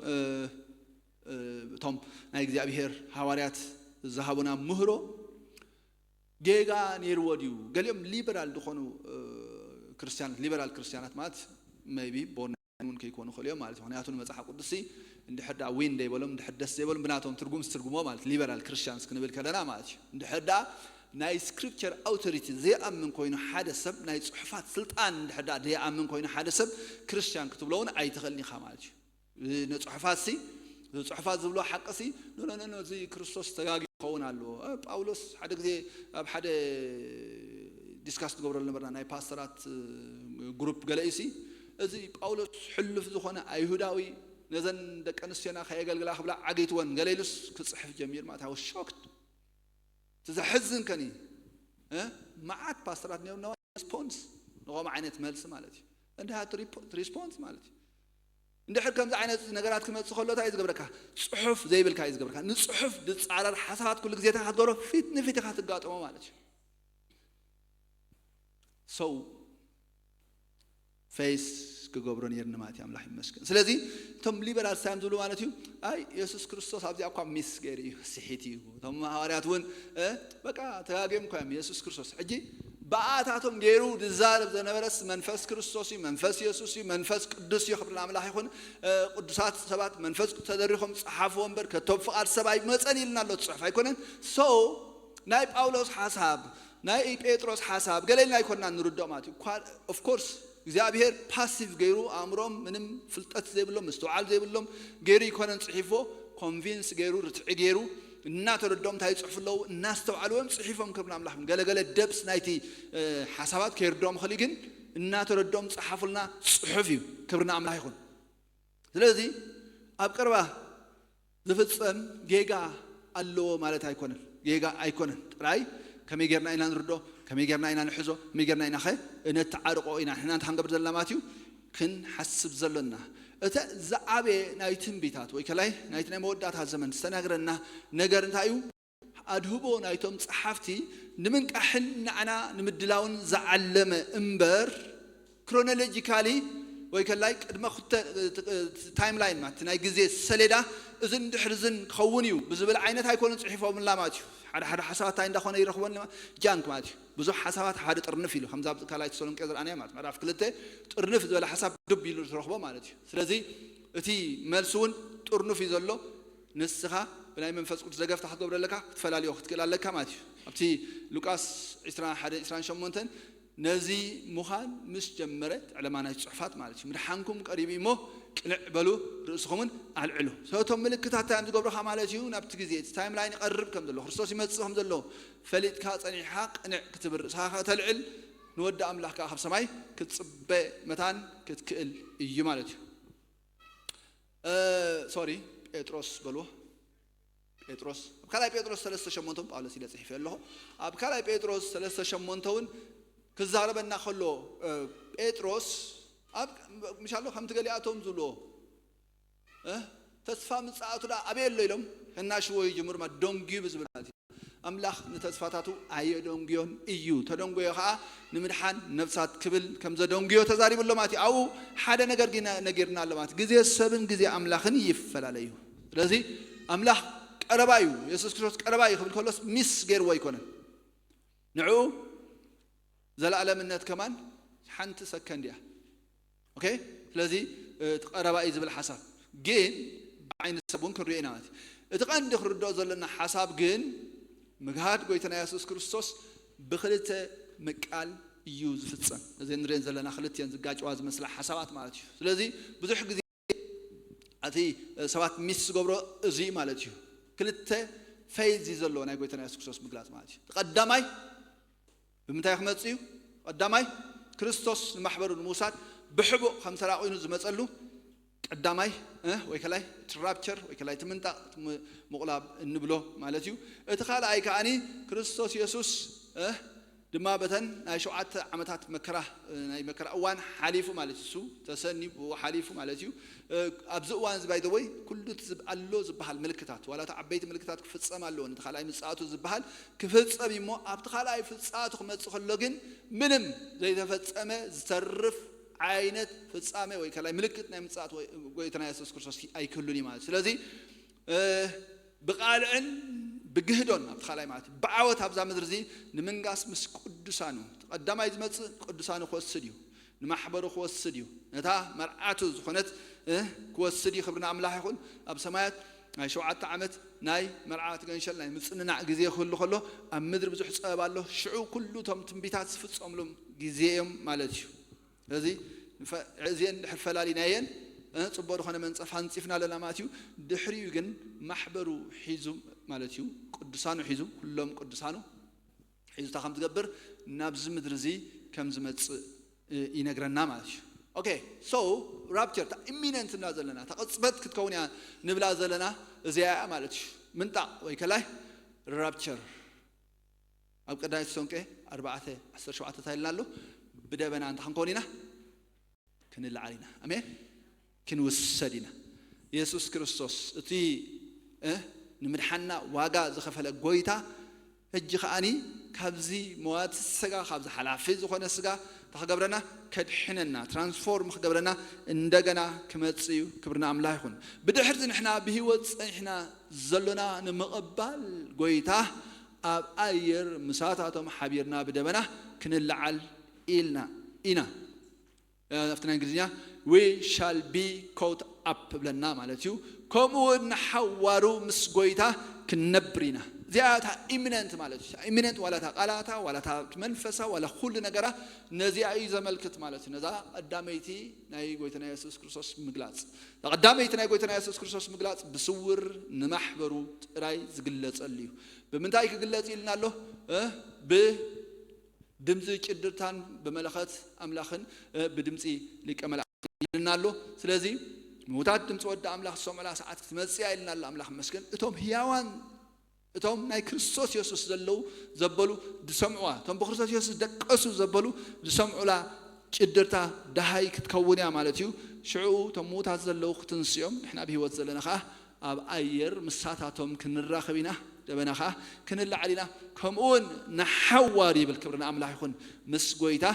እቶም ናይ እግዚኣብሄር ሃዋርያት ዝሃቡና ምህሮ ጌጋ ነይርዎ ድዩ? ገሊኦም ሊበራል ዝኾኑ ክርስትያናት፣ ሊበራል ክርስትያናት ማለት maybe born again እውን ከይኮኑ ይኽእሉ እዮም ማለት እዩ። ምክንያቱ ንመፅሓፍ ቅዱስ እንድሕር ዳ ዊን ዘይበሎም፣ እንድሕር ደስ ዘይበሎም ብናቶም ትርጉም ዝትርጉሞ ማለት ሊበራል ክርስትያንስ ክንብል ከለና ማለት እዩ። እንድሕር ዳ ናይ ስክሪፕቸር ኣውቶሪቲ ዘይኣምን ኮይኑ ሓደ ሰብ፣ ናይ ፅሑፋት ስልጣን እንድሕር ዳ ዘይኣምን ኮይኑ ሓደ ሰብ ክርስትያን ክትብሎ እውን ኣይትኽእልን ኢኻ ማለት እዩ። ንፅሑፋት ሲ፣ ንፅሑፋት ዝብሎ ሓቂ ሲ፣ ኖ ኖ ኖ፣ እዚ ክርስቶስ ተጋጊ ይኸውን ኣለዎ። እ፣ ጳውሎስ ሓደ ግዜ ኣብ ሓደ ዲስካስ ትገብረሉ ነበርና ናይ ፓስተራት እ፣ ግሩፕ ገለ እዩ ሲ፣ እዚ ጳውሎስ ሕሉፍ ዝኾነ ኣይሁዳዊ ነዘን ደቂ ኣንስትዮና ከየገልግላ ክብላ ዓገይትወን ገለ ኢሉስ ክፅሕፍ ጀሚር ማለት ኣወ ሾክድ። እቲ ዘሕዝን ከኒ እ፣ መዓት ፓስተራት ነዮም ነዋ ሪስፖንስ ንኸምኡ ዓይነት መልሲ ማለት እዩ። እንድሃት ሪፖ- ሪስፖንስ ማለት እዩ። እንድሕር ከምዚ ዓይነት ነገራት ክመፅእ ከሎ እንታይ እዩ ዝገብረካ? ፅሑፍ ዘይብልካ እዩ ዝገብረካ። ንፅሑፍ ዝፃረር ሓሳባት ኩሉ ግዜ እንታይ ክትገብሮ? ፊት ንፊት ኢኻ ትጋጠሞ ማለት እዩ። ሰው ፌስ ክገብሮ ነይርኒ ማለት እዩ። ኣምላኽ ይመስገን። ስለዚ እቶም ሊበራል ሳይም ዝብሉ ማለት እዩ፣ ኣይ የሱስ ክርስቶስ ኣብዚኣ እኳ ሚስ ገይሩ እዩ፣ ስሒት እዩ። እቶም ሃዋርያት እውን እ፣ በቃ ተጋግዮም እኳ እዮም። የሱስ ክርስቶስ ሕጂ ብኣታቶም ገይሩ ዝዛረብ ዘነበረስ መንፈስ ክርስቶስ እዩ፣ መንፈስ የሱስ እዩ፣ መንፈስ ቅዱስ እዩ። ክብሪ ንኣምላኽ ይኹን። እ፣ ቅዱሳት ሰባት መንፈስ ቅዱስ ተደሪኾም ጸሓፍዎ እምበር ከቶም ፍቓድ ሰብ ኣይመጸን ኢልና ኣሎ እቲ ጽሑፍ ኣይኮነን። ሶ ናይ ጳውሎስ ሓሳብ፣ ናይ ጴጥሮስ ሓሳብ ገለ ኢልና ኣይኮንና ንርድኦ ማለት እዩ። ኦፍ ኮርስ እግዚኣብሔር ፓሲቭ ገይሩ ኣእምሮም ምንም ፍልጠት ዘይብሎም ምስትውዓል ዘይብሎም ገይሩ ይኮነን ጽሒፎ። ኮንቪንስ ገይሩ ርትዒ ገይሩ እናተረድኦም እንታይ ይጽሕፉ ኣለዉ እናስተውዓልዎም ጽሒፎም። ክብሪ ንኣምላኽ። ገለገለ ደብስ ናይቲ እ፣ ሓሳባት ከይርድኦም ኽእል እዩ፣ ግን እናተረድኦም ጸሓፉልና ጽሑፍ እዩ። ክብሪ ንኣምላኽ ይኹን። ስለዚ ኣብ ቀረባ ዝፍጸም ጌጋ ኣለዎ ማለት ኣይኮነን። ጌጋ ኣይኮነን ጥራይ፣ ከመይ ጌርና ኢና ንርዶ፣ ከመይ ጌርና ኢና ንሕዞ፣ ከመይ ጌርና ኢና ኸ ነተዓርቆ ኢና ንሕና እንታይ ክንገብር ዘለና ማለት እዩ፣ ክንሓስብ ዘሎና። እተ ዝዓበየ ናይ ትንቢታት ወይ ከላይ ናይቲ ናይ መወዳእታ ዘመን ዝተነግረና ነገር እንታይ እዩ? ኣድህቦ ናይቶም ጸሓፍቲ ንምንቃሕን ንዓና ንምድላውን ዝዓለመ እምበር፣ ክሮኖሎጂካሊ ወይ ከላይ ቅድመ ክተ ታይም ላይን ማለት ናይ ግዜ ሰሌዳ እዝን ድሕሪ እዝን ክኸውን እዩ ብዝብል ዓይነት ኣይኮኑን ጽሒፎምላ ማለት እዩ። ሓደ ሓደ ሓሳባት እንታይ እንዳኾነ ይረኽቦን ጃንክ ማለት እዩ። ብዙሕ ሓሳባት ሓደ ጥርንፍ ኢሉ ከምዛ ኣብ ካልኣይ ተሰሎንቄ ዝረኣናዮ ማለት ምዕራፍ ክልተ ጥርንፍ ዝበለ ሓሳብ ድብ ኢሉ ትረኽቦ ማለት እዩ። ስለዚ እቲ መልሲ እውን ጥርንፍ እዩ ዘሎ። ንስኻ ብናይ መንፈስ ቅዱስ ደገፍታ ክትገብረለካ ክትፈላልዮ ክትክእል ኣለካ ማለት እዩ። ኣብቲ ሉቃስ ዕስራን ሓደን ዕስራን ሸሞንተን ነዚ ምዃን ምስ ጀመረ ዕለማ ናይ ጽሑፋት ማለት እዩ። ምድሓንኩም ቀሪቡ እሞ ቅንዕ በሉ ርእስኹምን ኣልዕሉ። ሰቶም ምልክታት እንታይ እዮም ዝገብሩኻ ማለት እዩ? ናብቲ ግዜ እቲ ታይም ላይን ይቐርብ ከም ዘሎ ክርስቶስ ይመጽእ ከም ዘሎ ፈሊጥካ ጸኒሕኻ ቅንዕ ክትብል ርእስኻ ከተልዕል ንወዲ ኣምላኽ ከዓ ካብ ሰማይ ክትጽበ መታን ክትክእል እዩ ማለት እዩ። ሶሪ ጴጥሮስ በልዎ። ጴጥሮስ ኣብ ካልኣይ ጴጥሮስ ሰለስተ ሸሞንተ ጳውሎስ ኢለ ጽሒፈ ኣለኹ። ኣብ ካልኣይ ጴጥሮስ ሰለስተ ሸሞንተ እውን ክዛረበና ከሎ ጴጥሮስ ኣብ ምሻሎ ከምቲ ገሊኣቶም ዝብልዎ ተስፋ ምጽኣቱ ዳ ኣበይ ኣሎ ኢሎም ከናሽዎ ይጅምሩ ማ ደንጉዩ ብዝብል ማለት እዩ። ኣምላኽ ንተስፋታቱ ኣየደንጉዮን እዩ። ተደንጎዮ ኸዓ ንምድሓን ነፍሳት ክብል ከም ዘደንጉዮ ተዛሪቡ ኣሎ ማለት እዩ። ኣብኡ ሓደ ነገር ግን ነጊርና ኣሎ ማለት ግዜ ሰብን ግዜ ኣምላኽን ይፈላለ እዩ። ስለዚ ኣምላኽ ቀረባ እዩ፣ የሱስ ክርስቶስ ቀረባ እዩ ክብል ከሎስ ሚስ ገይርዎ ኣይኮነን። ንዕኡ ዘለኣለምነት ከማን ሓንቲ ሰከንድ እያ። ኦኬ፣ ስለዚ እቲ ቀረባ እዩ ዝብል ሓሳብ ግን ብዓይኒ ሰብ እውን ክንሪኦ ኢና ማለት እዩ። እቲ ቀንዲ ክንርድኦ ዘለና ሓሳብ ግን ምግሃድ ጎይታና የሱስ ክርስቶስ ብክልተ ምቃል እዩ ዝፍጸም። እዚ ንሪኦን ዘለና ክልቲኦን ዝጋጭዋ ዝመስላ ሓሳባት ማለት እዩ። ስለዚ ብዙሕ ግዜ እቲ ሰባት ሚስ ዝገብሮ እዚ ማለት እዩ። ክልተ ፌዝ እዩ ዘለዎ ናይ ጎይታና የሱስ ክርስቶስ ምግላጽ ማለት እዩ። ቀዳማይ ብምንታይ ክመጽእ እዩ? ቀዳማይ ክርስቶስ ንማሕበሩ ንምውሳድ ብሕቡእ ከም ተራ ኮይኑ ዝመጸሉ ቀዳማይ እ፣ ወይ ከላይ እቲ ራፕቸር ወይ ከላይ እቲ ምንጣቕ፣ እቲ ም- ምቑላብ እንብሎ ማለት እዩ። እቲ ካልኣይ ከዓኒ ክርስቶስ የሱስ እ፣ ድማ በተን ናይ ሸውዓተ ዓመታት መከራ እ፣ ናይ መከራ እዋን ሓሊፉ ማለት እዩ። እሱ ተሰንዩ ብኡ ሓሊፉ ማለት እዩ። እ፣ ኣብዚ እዋን እዚ ባይዘወይ ኩሉ እቲ ዝብ- ኣሎ ዝበሃል ምልክታት ዋላ እቲ ዓበይቲ ምልክታት ክፍጸም ኣለዎ ነቲ ካልኣይ ምጽኣቱ ዝበሃል ክፍጸም እዩ እሞ ኣብቲ ካልኣይ ፍጻቱ ክመጽእ ከሎ ግን ምንም ዘይተፈጸመ ዝተርፍ ዓይነት ፍጻሜ ወይ ከላይ ምልክት ናይ ምጽኣት ወይ ጎይታና የሱስ ክርስቶስ ኣይክህሉን እዩ ማለት ስለዚ እ፣ ብቃልዕን ብግህዶን ኣብቲ ካልኣይ ማለት እዩ ብዓወት ኣብዛ ምድሪ እዚ ንምንጋስ ምስ ቅዱሳኑ እቲ ቀዳማይ ዝመፅእ ቅዱሳኑ ክወስድ እዩ ንማሕበሩ ክወስድ እዩ ነታ መርዓቱ ዝኾነት እ፣ ክወስድ እዩ ክብርና ኣምላኽ ይኹን ኣብ ሰማያት ናይ ሸውዓተ ዓመት ናይ መርዓት ገንሸል ናይ ምፅንናዕ ግዜ ክህሉ ከሎ ኣብ ምድሪ ብዙሕ ፀበብ ኣሎ ሽዑ ኩሉ እቶም ትንቢታት ዝፍፀምሎም ግዜ እዮም ማለት እዩ ስለዚ እዚአን ድሕር ፈላሊናየን እ፣ ፅቡቅ ዝኾነ መንፀፍ ኣንፂፍና ኣለና ማለት እዩ ድሕሪኡ ግን ማሕበሩ ሒዙ ማለት እዩ ቅዱሳኑ ሒዙ ኩሎም ቅዱሳኑ ሒዙታ ከም ዝገብር ናብዚ ምድሪ እዚ ከም ዝመፅእ እ፣ ይነግረና ማለት እዩ okay so rapture እታ imminent ንብላ ዘለና እታ ቅፅበት ክትከውን እያ ንብላ ዘለና እዚኣ እያ ማለት እዩ ምንጣቕ ወይ ከላይ rapture ኣብ ቀዳማይ ተሰሎንቄ ኣርባዕተ ዓሰርተ ሸውዓተ እንታይ ኢልና ኣሎ ብደበና እንታይ ክንከውን ኢና ክንለዓል ኢና ኣሜን ክንውሰድ ኢና የሱስ ክርስቶስ እቲ እ፣ ንምድሓና ዋጋ ዝኸፈለ ጎይታ ሕጂ ከዓኒ ካብዚ መዋቲ ስጋ ካብዚ ሓላፊ ዝኾነ ስጋ እንታይ ክገብረና ከድሕነና ትራንስፎርም ክገብረና እንደገና ክመፅእ እዩ ክብርና ኣምላኽ ይኹን ብድሕርቲ ንሕና ብህይወት ፀኒሕና ዘሎና ንምቕባል ጎይታ ኣብ ኣየር ምሳታቶም ሓቢርና ብደበና ክንለዓል ኢልና ኢና ኣብቲ ናይ እንግሊዝኛ we shall be caught up ብለና ማለት እዩ ከምኡ እውን ንሓዋሩ ምስ ጎይታ ክንነብር ኢና እዚኣ እታ ኢሚነንት ማለት እዩ ኢሚነንት ዋላ እታ ቃላታ ዋላ እታ መንፈሳ ዋላ ኩሉ ነገራ ነዚኣ እዩ ዘመልክት ማለት እዩ ነዛ ቀዳመይቲ ናይ ጎይታና የሱስ ክርስቶስ ምግላፅ ቀዳመይቲ ናይ ጎይታና የሱስ ክርስቶስ ምግላፅ ብስውር ንማሕበሩ ጥራይ ዝግለፀሉ እዩ ብምንታይ ክግለፅ ኢልና ኣሎ እ፣ ብ ድምፂ ጭድርታን ብመለኸት ኣምላኽን እ፣ ብድምፂ ሊቀ መላእክት ይልና ኣሎ ስለዚ ምውታት ድምፂ ወዲ ኣምላኽ ዝሰምዑላ ሰዓት ክትመፅእ እያ ኢልና ኣሎ ኣምላኽ መስገን እቶም ህያዋን እቶም ናይ ክርስቶስ የሱስ ዘለዉ ዘበሉ ዝሰምዑዋ እቶም ብክርስቶስ የሱስ ደቀሱ ዘበሉ ዝሰምዑላ ጭድርታ ደሃይ ክትከውን እያ ማለት እዩ ሽዑ እቶም ምውታት ዘለዉ ክትንስኦም ንሕና ብህይወት ዘለና ከዓ ኣብ ኣየር ምሳታቶም ክንራኸብ ኢና ደበና ከዓ ክንላዓል ኢና ከምኡውን ንሓዋር ይብል ክብሪ ንኣምላኽ ይኹን ምስ ጎይታ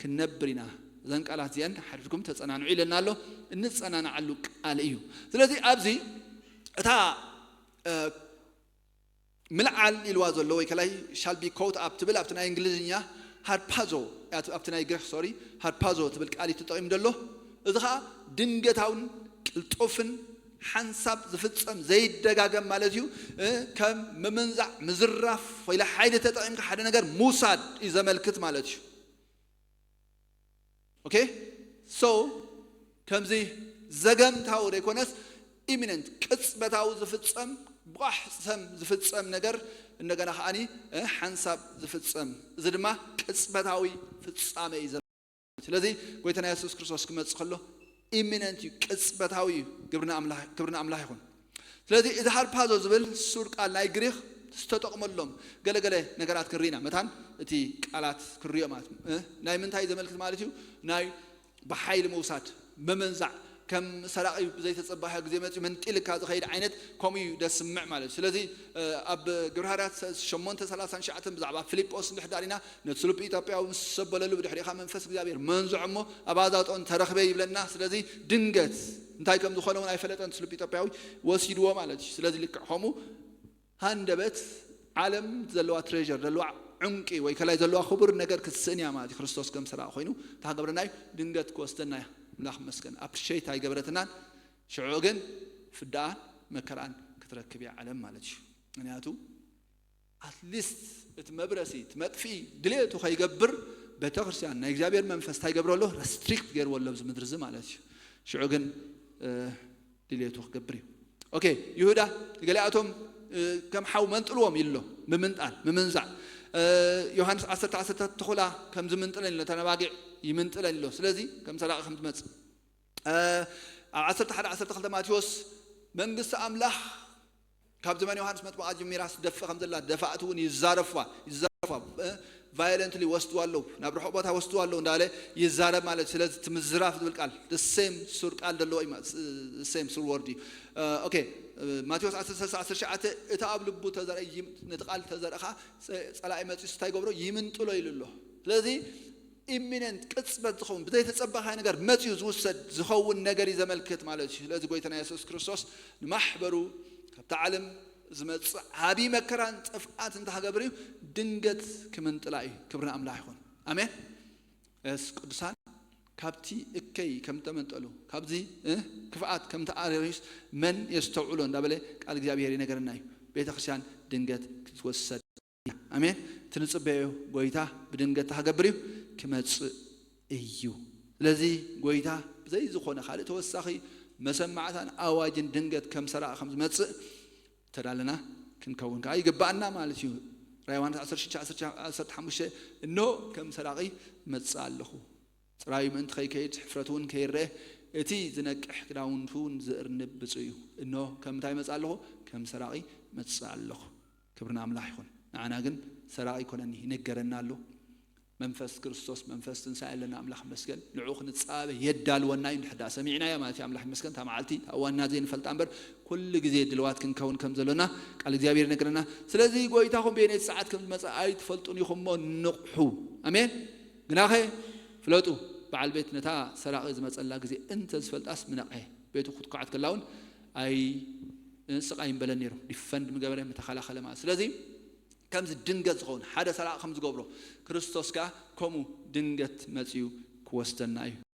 ክንነብር ኢና እዘን ቃላት እዚአን ሓድርኩም ተፀናንዑ ኢለና ኣሎ እንፀናናዓሉ ቃል እዩ ስለዚ ኣብዚ እታ ምልዓል ኢልዋ ዘሎ ወይ ከላይ shall be caught up ትብል ኣብቲ ናይ እንግሊዝኛ harpazo ኣብቲ ናይ ግሪክ ሶሪ harpazo ትብል ቃል እዩ ተጠቂሙ ዘሎ እዚ ከዓ ድንገታውን ቅልጡፍን ሓንሳብ ዝፍፀም ዘይደጋገም ማለት እዩ ከም ምምንዛዕ ምዝራፍ ወይ ሓይሊ ተጠቂምካ ሓደ ነገር ምውሳድ እዩ ዘመልክት ማለት እዩ okay so ከምዚ ዘገምታዊ ዘይኮነስ ኢሚነንት ቅፅበታዊ ዝፍፀም ቧሕ ሰም ዝፍፀም ነገር እንደገና ከዓኒ ሓንሳብ ዝፍፀም እዚ ድማ ቅፅበታዊ ፍፃመ እዩ ስለዚ ጎይታና የሱስ ክርስቶስ ክመፅእ ከሎ ኢሚነንት እዩ ቅፅበታዊ እዩ ክብርና ኣምላኽ ይኹን ስለዚ እዚ harpazo ዝብል ሱር ቃል ናይ ግሪክ ዝተጠቕመሎም ገለገለ ነገራት ክንርኢና መታን እቲ ቃላት ክንሪኦ ማለት እዩ ናይ ምንታይ ዘመልክት ማለት እዩ ናይ ብሓይሊ ምውሳድ ምምንዛዕ ከም ሰራቂ ብዘይተፀባኸ ግዜ መፅኡ መንጢልካ ዝኸይድ ዓይነት ከምኡ እዩ ደስምዕ ማለት እዩ ስለዚ ኣብ ግብረ ሃርያት ሸሞንተ ሰላሳን ሸዓተን ብዛዕባ ፊልጶስ እንድሕዳር ኢና ነቲ ስሉብ ኢትዮጵያዊ ምስ ዘበለሉ ብድሕሪኻ መንፈስ እግዚኣብሔር መንዝዖ እሞ ኣብ ኣዛጦን ተረኽበ ይብለና ስለዚ ድንገት እንታይ ከም ዝኾነ እውን ኣይፈለጠን ስሉብ ኢትዮጵያዊ ወሲድዎ ማለት እዩ ስለዚ ልክዕ ከምኡ ሃንደበት ዓለም ዘለዋ ትሬር ዘለዋ ዕንቂ ወይ ከላይ ዘለዋ ክቡር ነገር ክትስእን እያ ማለት ክርስቶስ ከም ሰራቂ ኮይኑ ተሃገብረና እዩ ድንገት ክወስደና እያ ምላኽ መስገን ኣፕሪሼት ኣይገበረትናን ሽዑ ግን ፍዳኣን መከራን ክትረክብ እያ ዓለም ማለት እዩ ምክንያቱ ኣትሊስት እቲ መብረሲ እቲ መጥፍኢ ድሌቱ ከይገብር ቤተክርስትያን ናይ እግዚኣብሔር መንፈስ እንታይ ገብረሎ ረስትሪክት ገይርዎ ኣሎ ኣብዚ ምድሪ እዚ ማለት እዩ ሽዑ ግን ድሌቱ ክገብር እዩ ኦኬ ይሁዳ ገሊኣቶም ከም ሓው መንጥልዎም ኢሎ ምምንጣል ምምንዛዕ ዮሃንስ ዓሰርተ ዓሰርተ ተኹላ ከም ዝምንጥለን ኢሎ ተነባጊዕ ይምንጥለን ኢሎ ስለዚ ከም ሰራቂ ከም ዝመፅእ ኣብ ዓሰርተ ሓደ ዓሰርተ ክልተ ማቴዎስ መንግስቲ ኣምላኽ ካብ ዘመን ዮሃንስ መጥምቓ ጀሚራ ትደፍእ ከም ዘላ ደፋእቲ እውን ይዛረፉዋ ይዛረፉዋ violently ወስድዋ ኣለዉ ናብ ርሑቕ ቦታ ወስድዋ ኣለዉ እንዳለ ይዛረብ ማለት እዩ። ስለዚ እቲ ምዝራፍ ዝብል ቃል the same ሱር ቃል ዘለዎ እዩ። Same ሱር ወርድ እዩ። ኦኬ ማቴዎስ ዓሰርተ ሰለስተ ዓሰርተ ትሽዓተ እቲ ኣብ ልቡ ተዘርአ ይም- ነቲ ቃል ተዘርአ ኸዓ ፀ- ፀላኢ መፂኡ እንታይ ገብሮ ይምንጥሎ ኢሉ ኣሎ። ስለዚ ኢሚነንት ቅፅበት ዝኸውን ብዘይተፀበኻይ ነገር መፂኡ ዝውሰድ ዝኸውን ነገር እዩ ዘመልክት ማለት እዩ። ስለዚ ጎይታና የሱስ ክርስቶስ ንማሕበሩ ካብታ ዓለም ዝመፅእ ዓብዪ መከራን ጥፍኣት እንታይ ክገብር እዩ? ድንገት ክምንጥላ እዩ። ክብሪ ንኣምላኽ ይኹን። ኣሜን። ስ ቅዱሳን ካብቲ እከይ ከም ተመንጠሉ ካብዚ እ፣ ክፍኣት ከም ተኣረዩስ መን የስተውዕሎ እንዳበለ ቃል እግዚኣብሔር ይነገረና እዩ። ቤተ ክርስቲያን ድንገት ክትወሰድ እያ። ኣሜን። እቲ ንጽበዮ ጎይታ ብድንገት ክገብር እዩ ክመጽእ እዩ። ስለዚ ጎይታ ብዘይ ዝኾነ ካልእ ተወሳኺ መሰማዕታን ኣዋጅን ድንገት ከም ሰራቒ ከም ዝመጽእ ተዳለና ክንከውን ከዓ ይግባኣና ማለት እዩ። ራይ ዮሃንስ ዓሰርተ ሽዱሽተ ዓሰርተ ሓሙሽተ እኖ ከም ሰራቒ መጽእ ኣለኹ። ጽራዩ ምእንቲ ከይከይድ ሕፍረት እውን ከይረአ እቲ ዝነቅሕ ክዳውንቱ እውን ዝእርንብ ብፁዕ እዩ። እኖ ከም እንታይ መጽእ ኣለኹ? ከም ሰራቒ መጽእ ኣለኹ። ክብሪ ንኣምላኽ ይኹን። ንዓና ግን ሰራቒ ይኮነኒ ይነገረና ኣሎ። መንፈስ ክርስቶስ መንፈስ ትንሳኤ ኣለና። ኣምላኽ መስገን ንዑ ክንጻበ የዳልወና እዩ። እንድሕዳ ሰሚዕናዮ ማለት እዩ። ኣምላኽ መስገን እታ መዓልቲ እታ እዋንና ዘይንፈልጣ እምበር ኩሉ ግዜ ድልዋት ክንከውን ከም ዘሎና ቃል እግዚኣብሔር ይነግረና። ስለዚ ጎይታኹም በየነይቲ ሰዓት ከም ዝመጽእ ኣይትፈልጡን ኢኹም እሞ ንቕሑ። ኣሜን። ግናኸ ፍለጡ በዓል ቤት ነታ ሰራቒ ዝመጸላ ግዜ እንተ ዝፈልጣስ ምነቕሐ ቤቱ ክትኳዓት ከላ እውን ኣይ ስቕ ኣይምበለን ነይሩ። ዲፈንድ ምገበረ ምተኸላኸለ ማለት። ስለዚ ከምዚ ድንገት ዝኸውን ሓደ ሰራቒ ከም ዝገብሮ ክርስቶስ ከኣ ከምኡ ድንገት መጺኡ ክወስደና እዩ።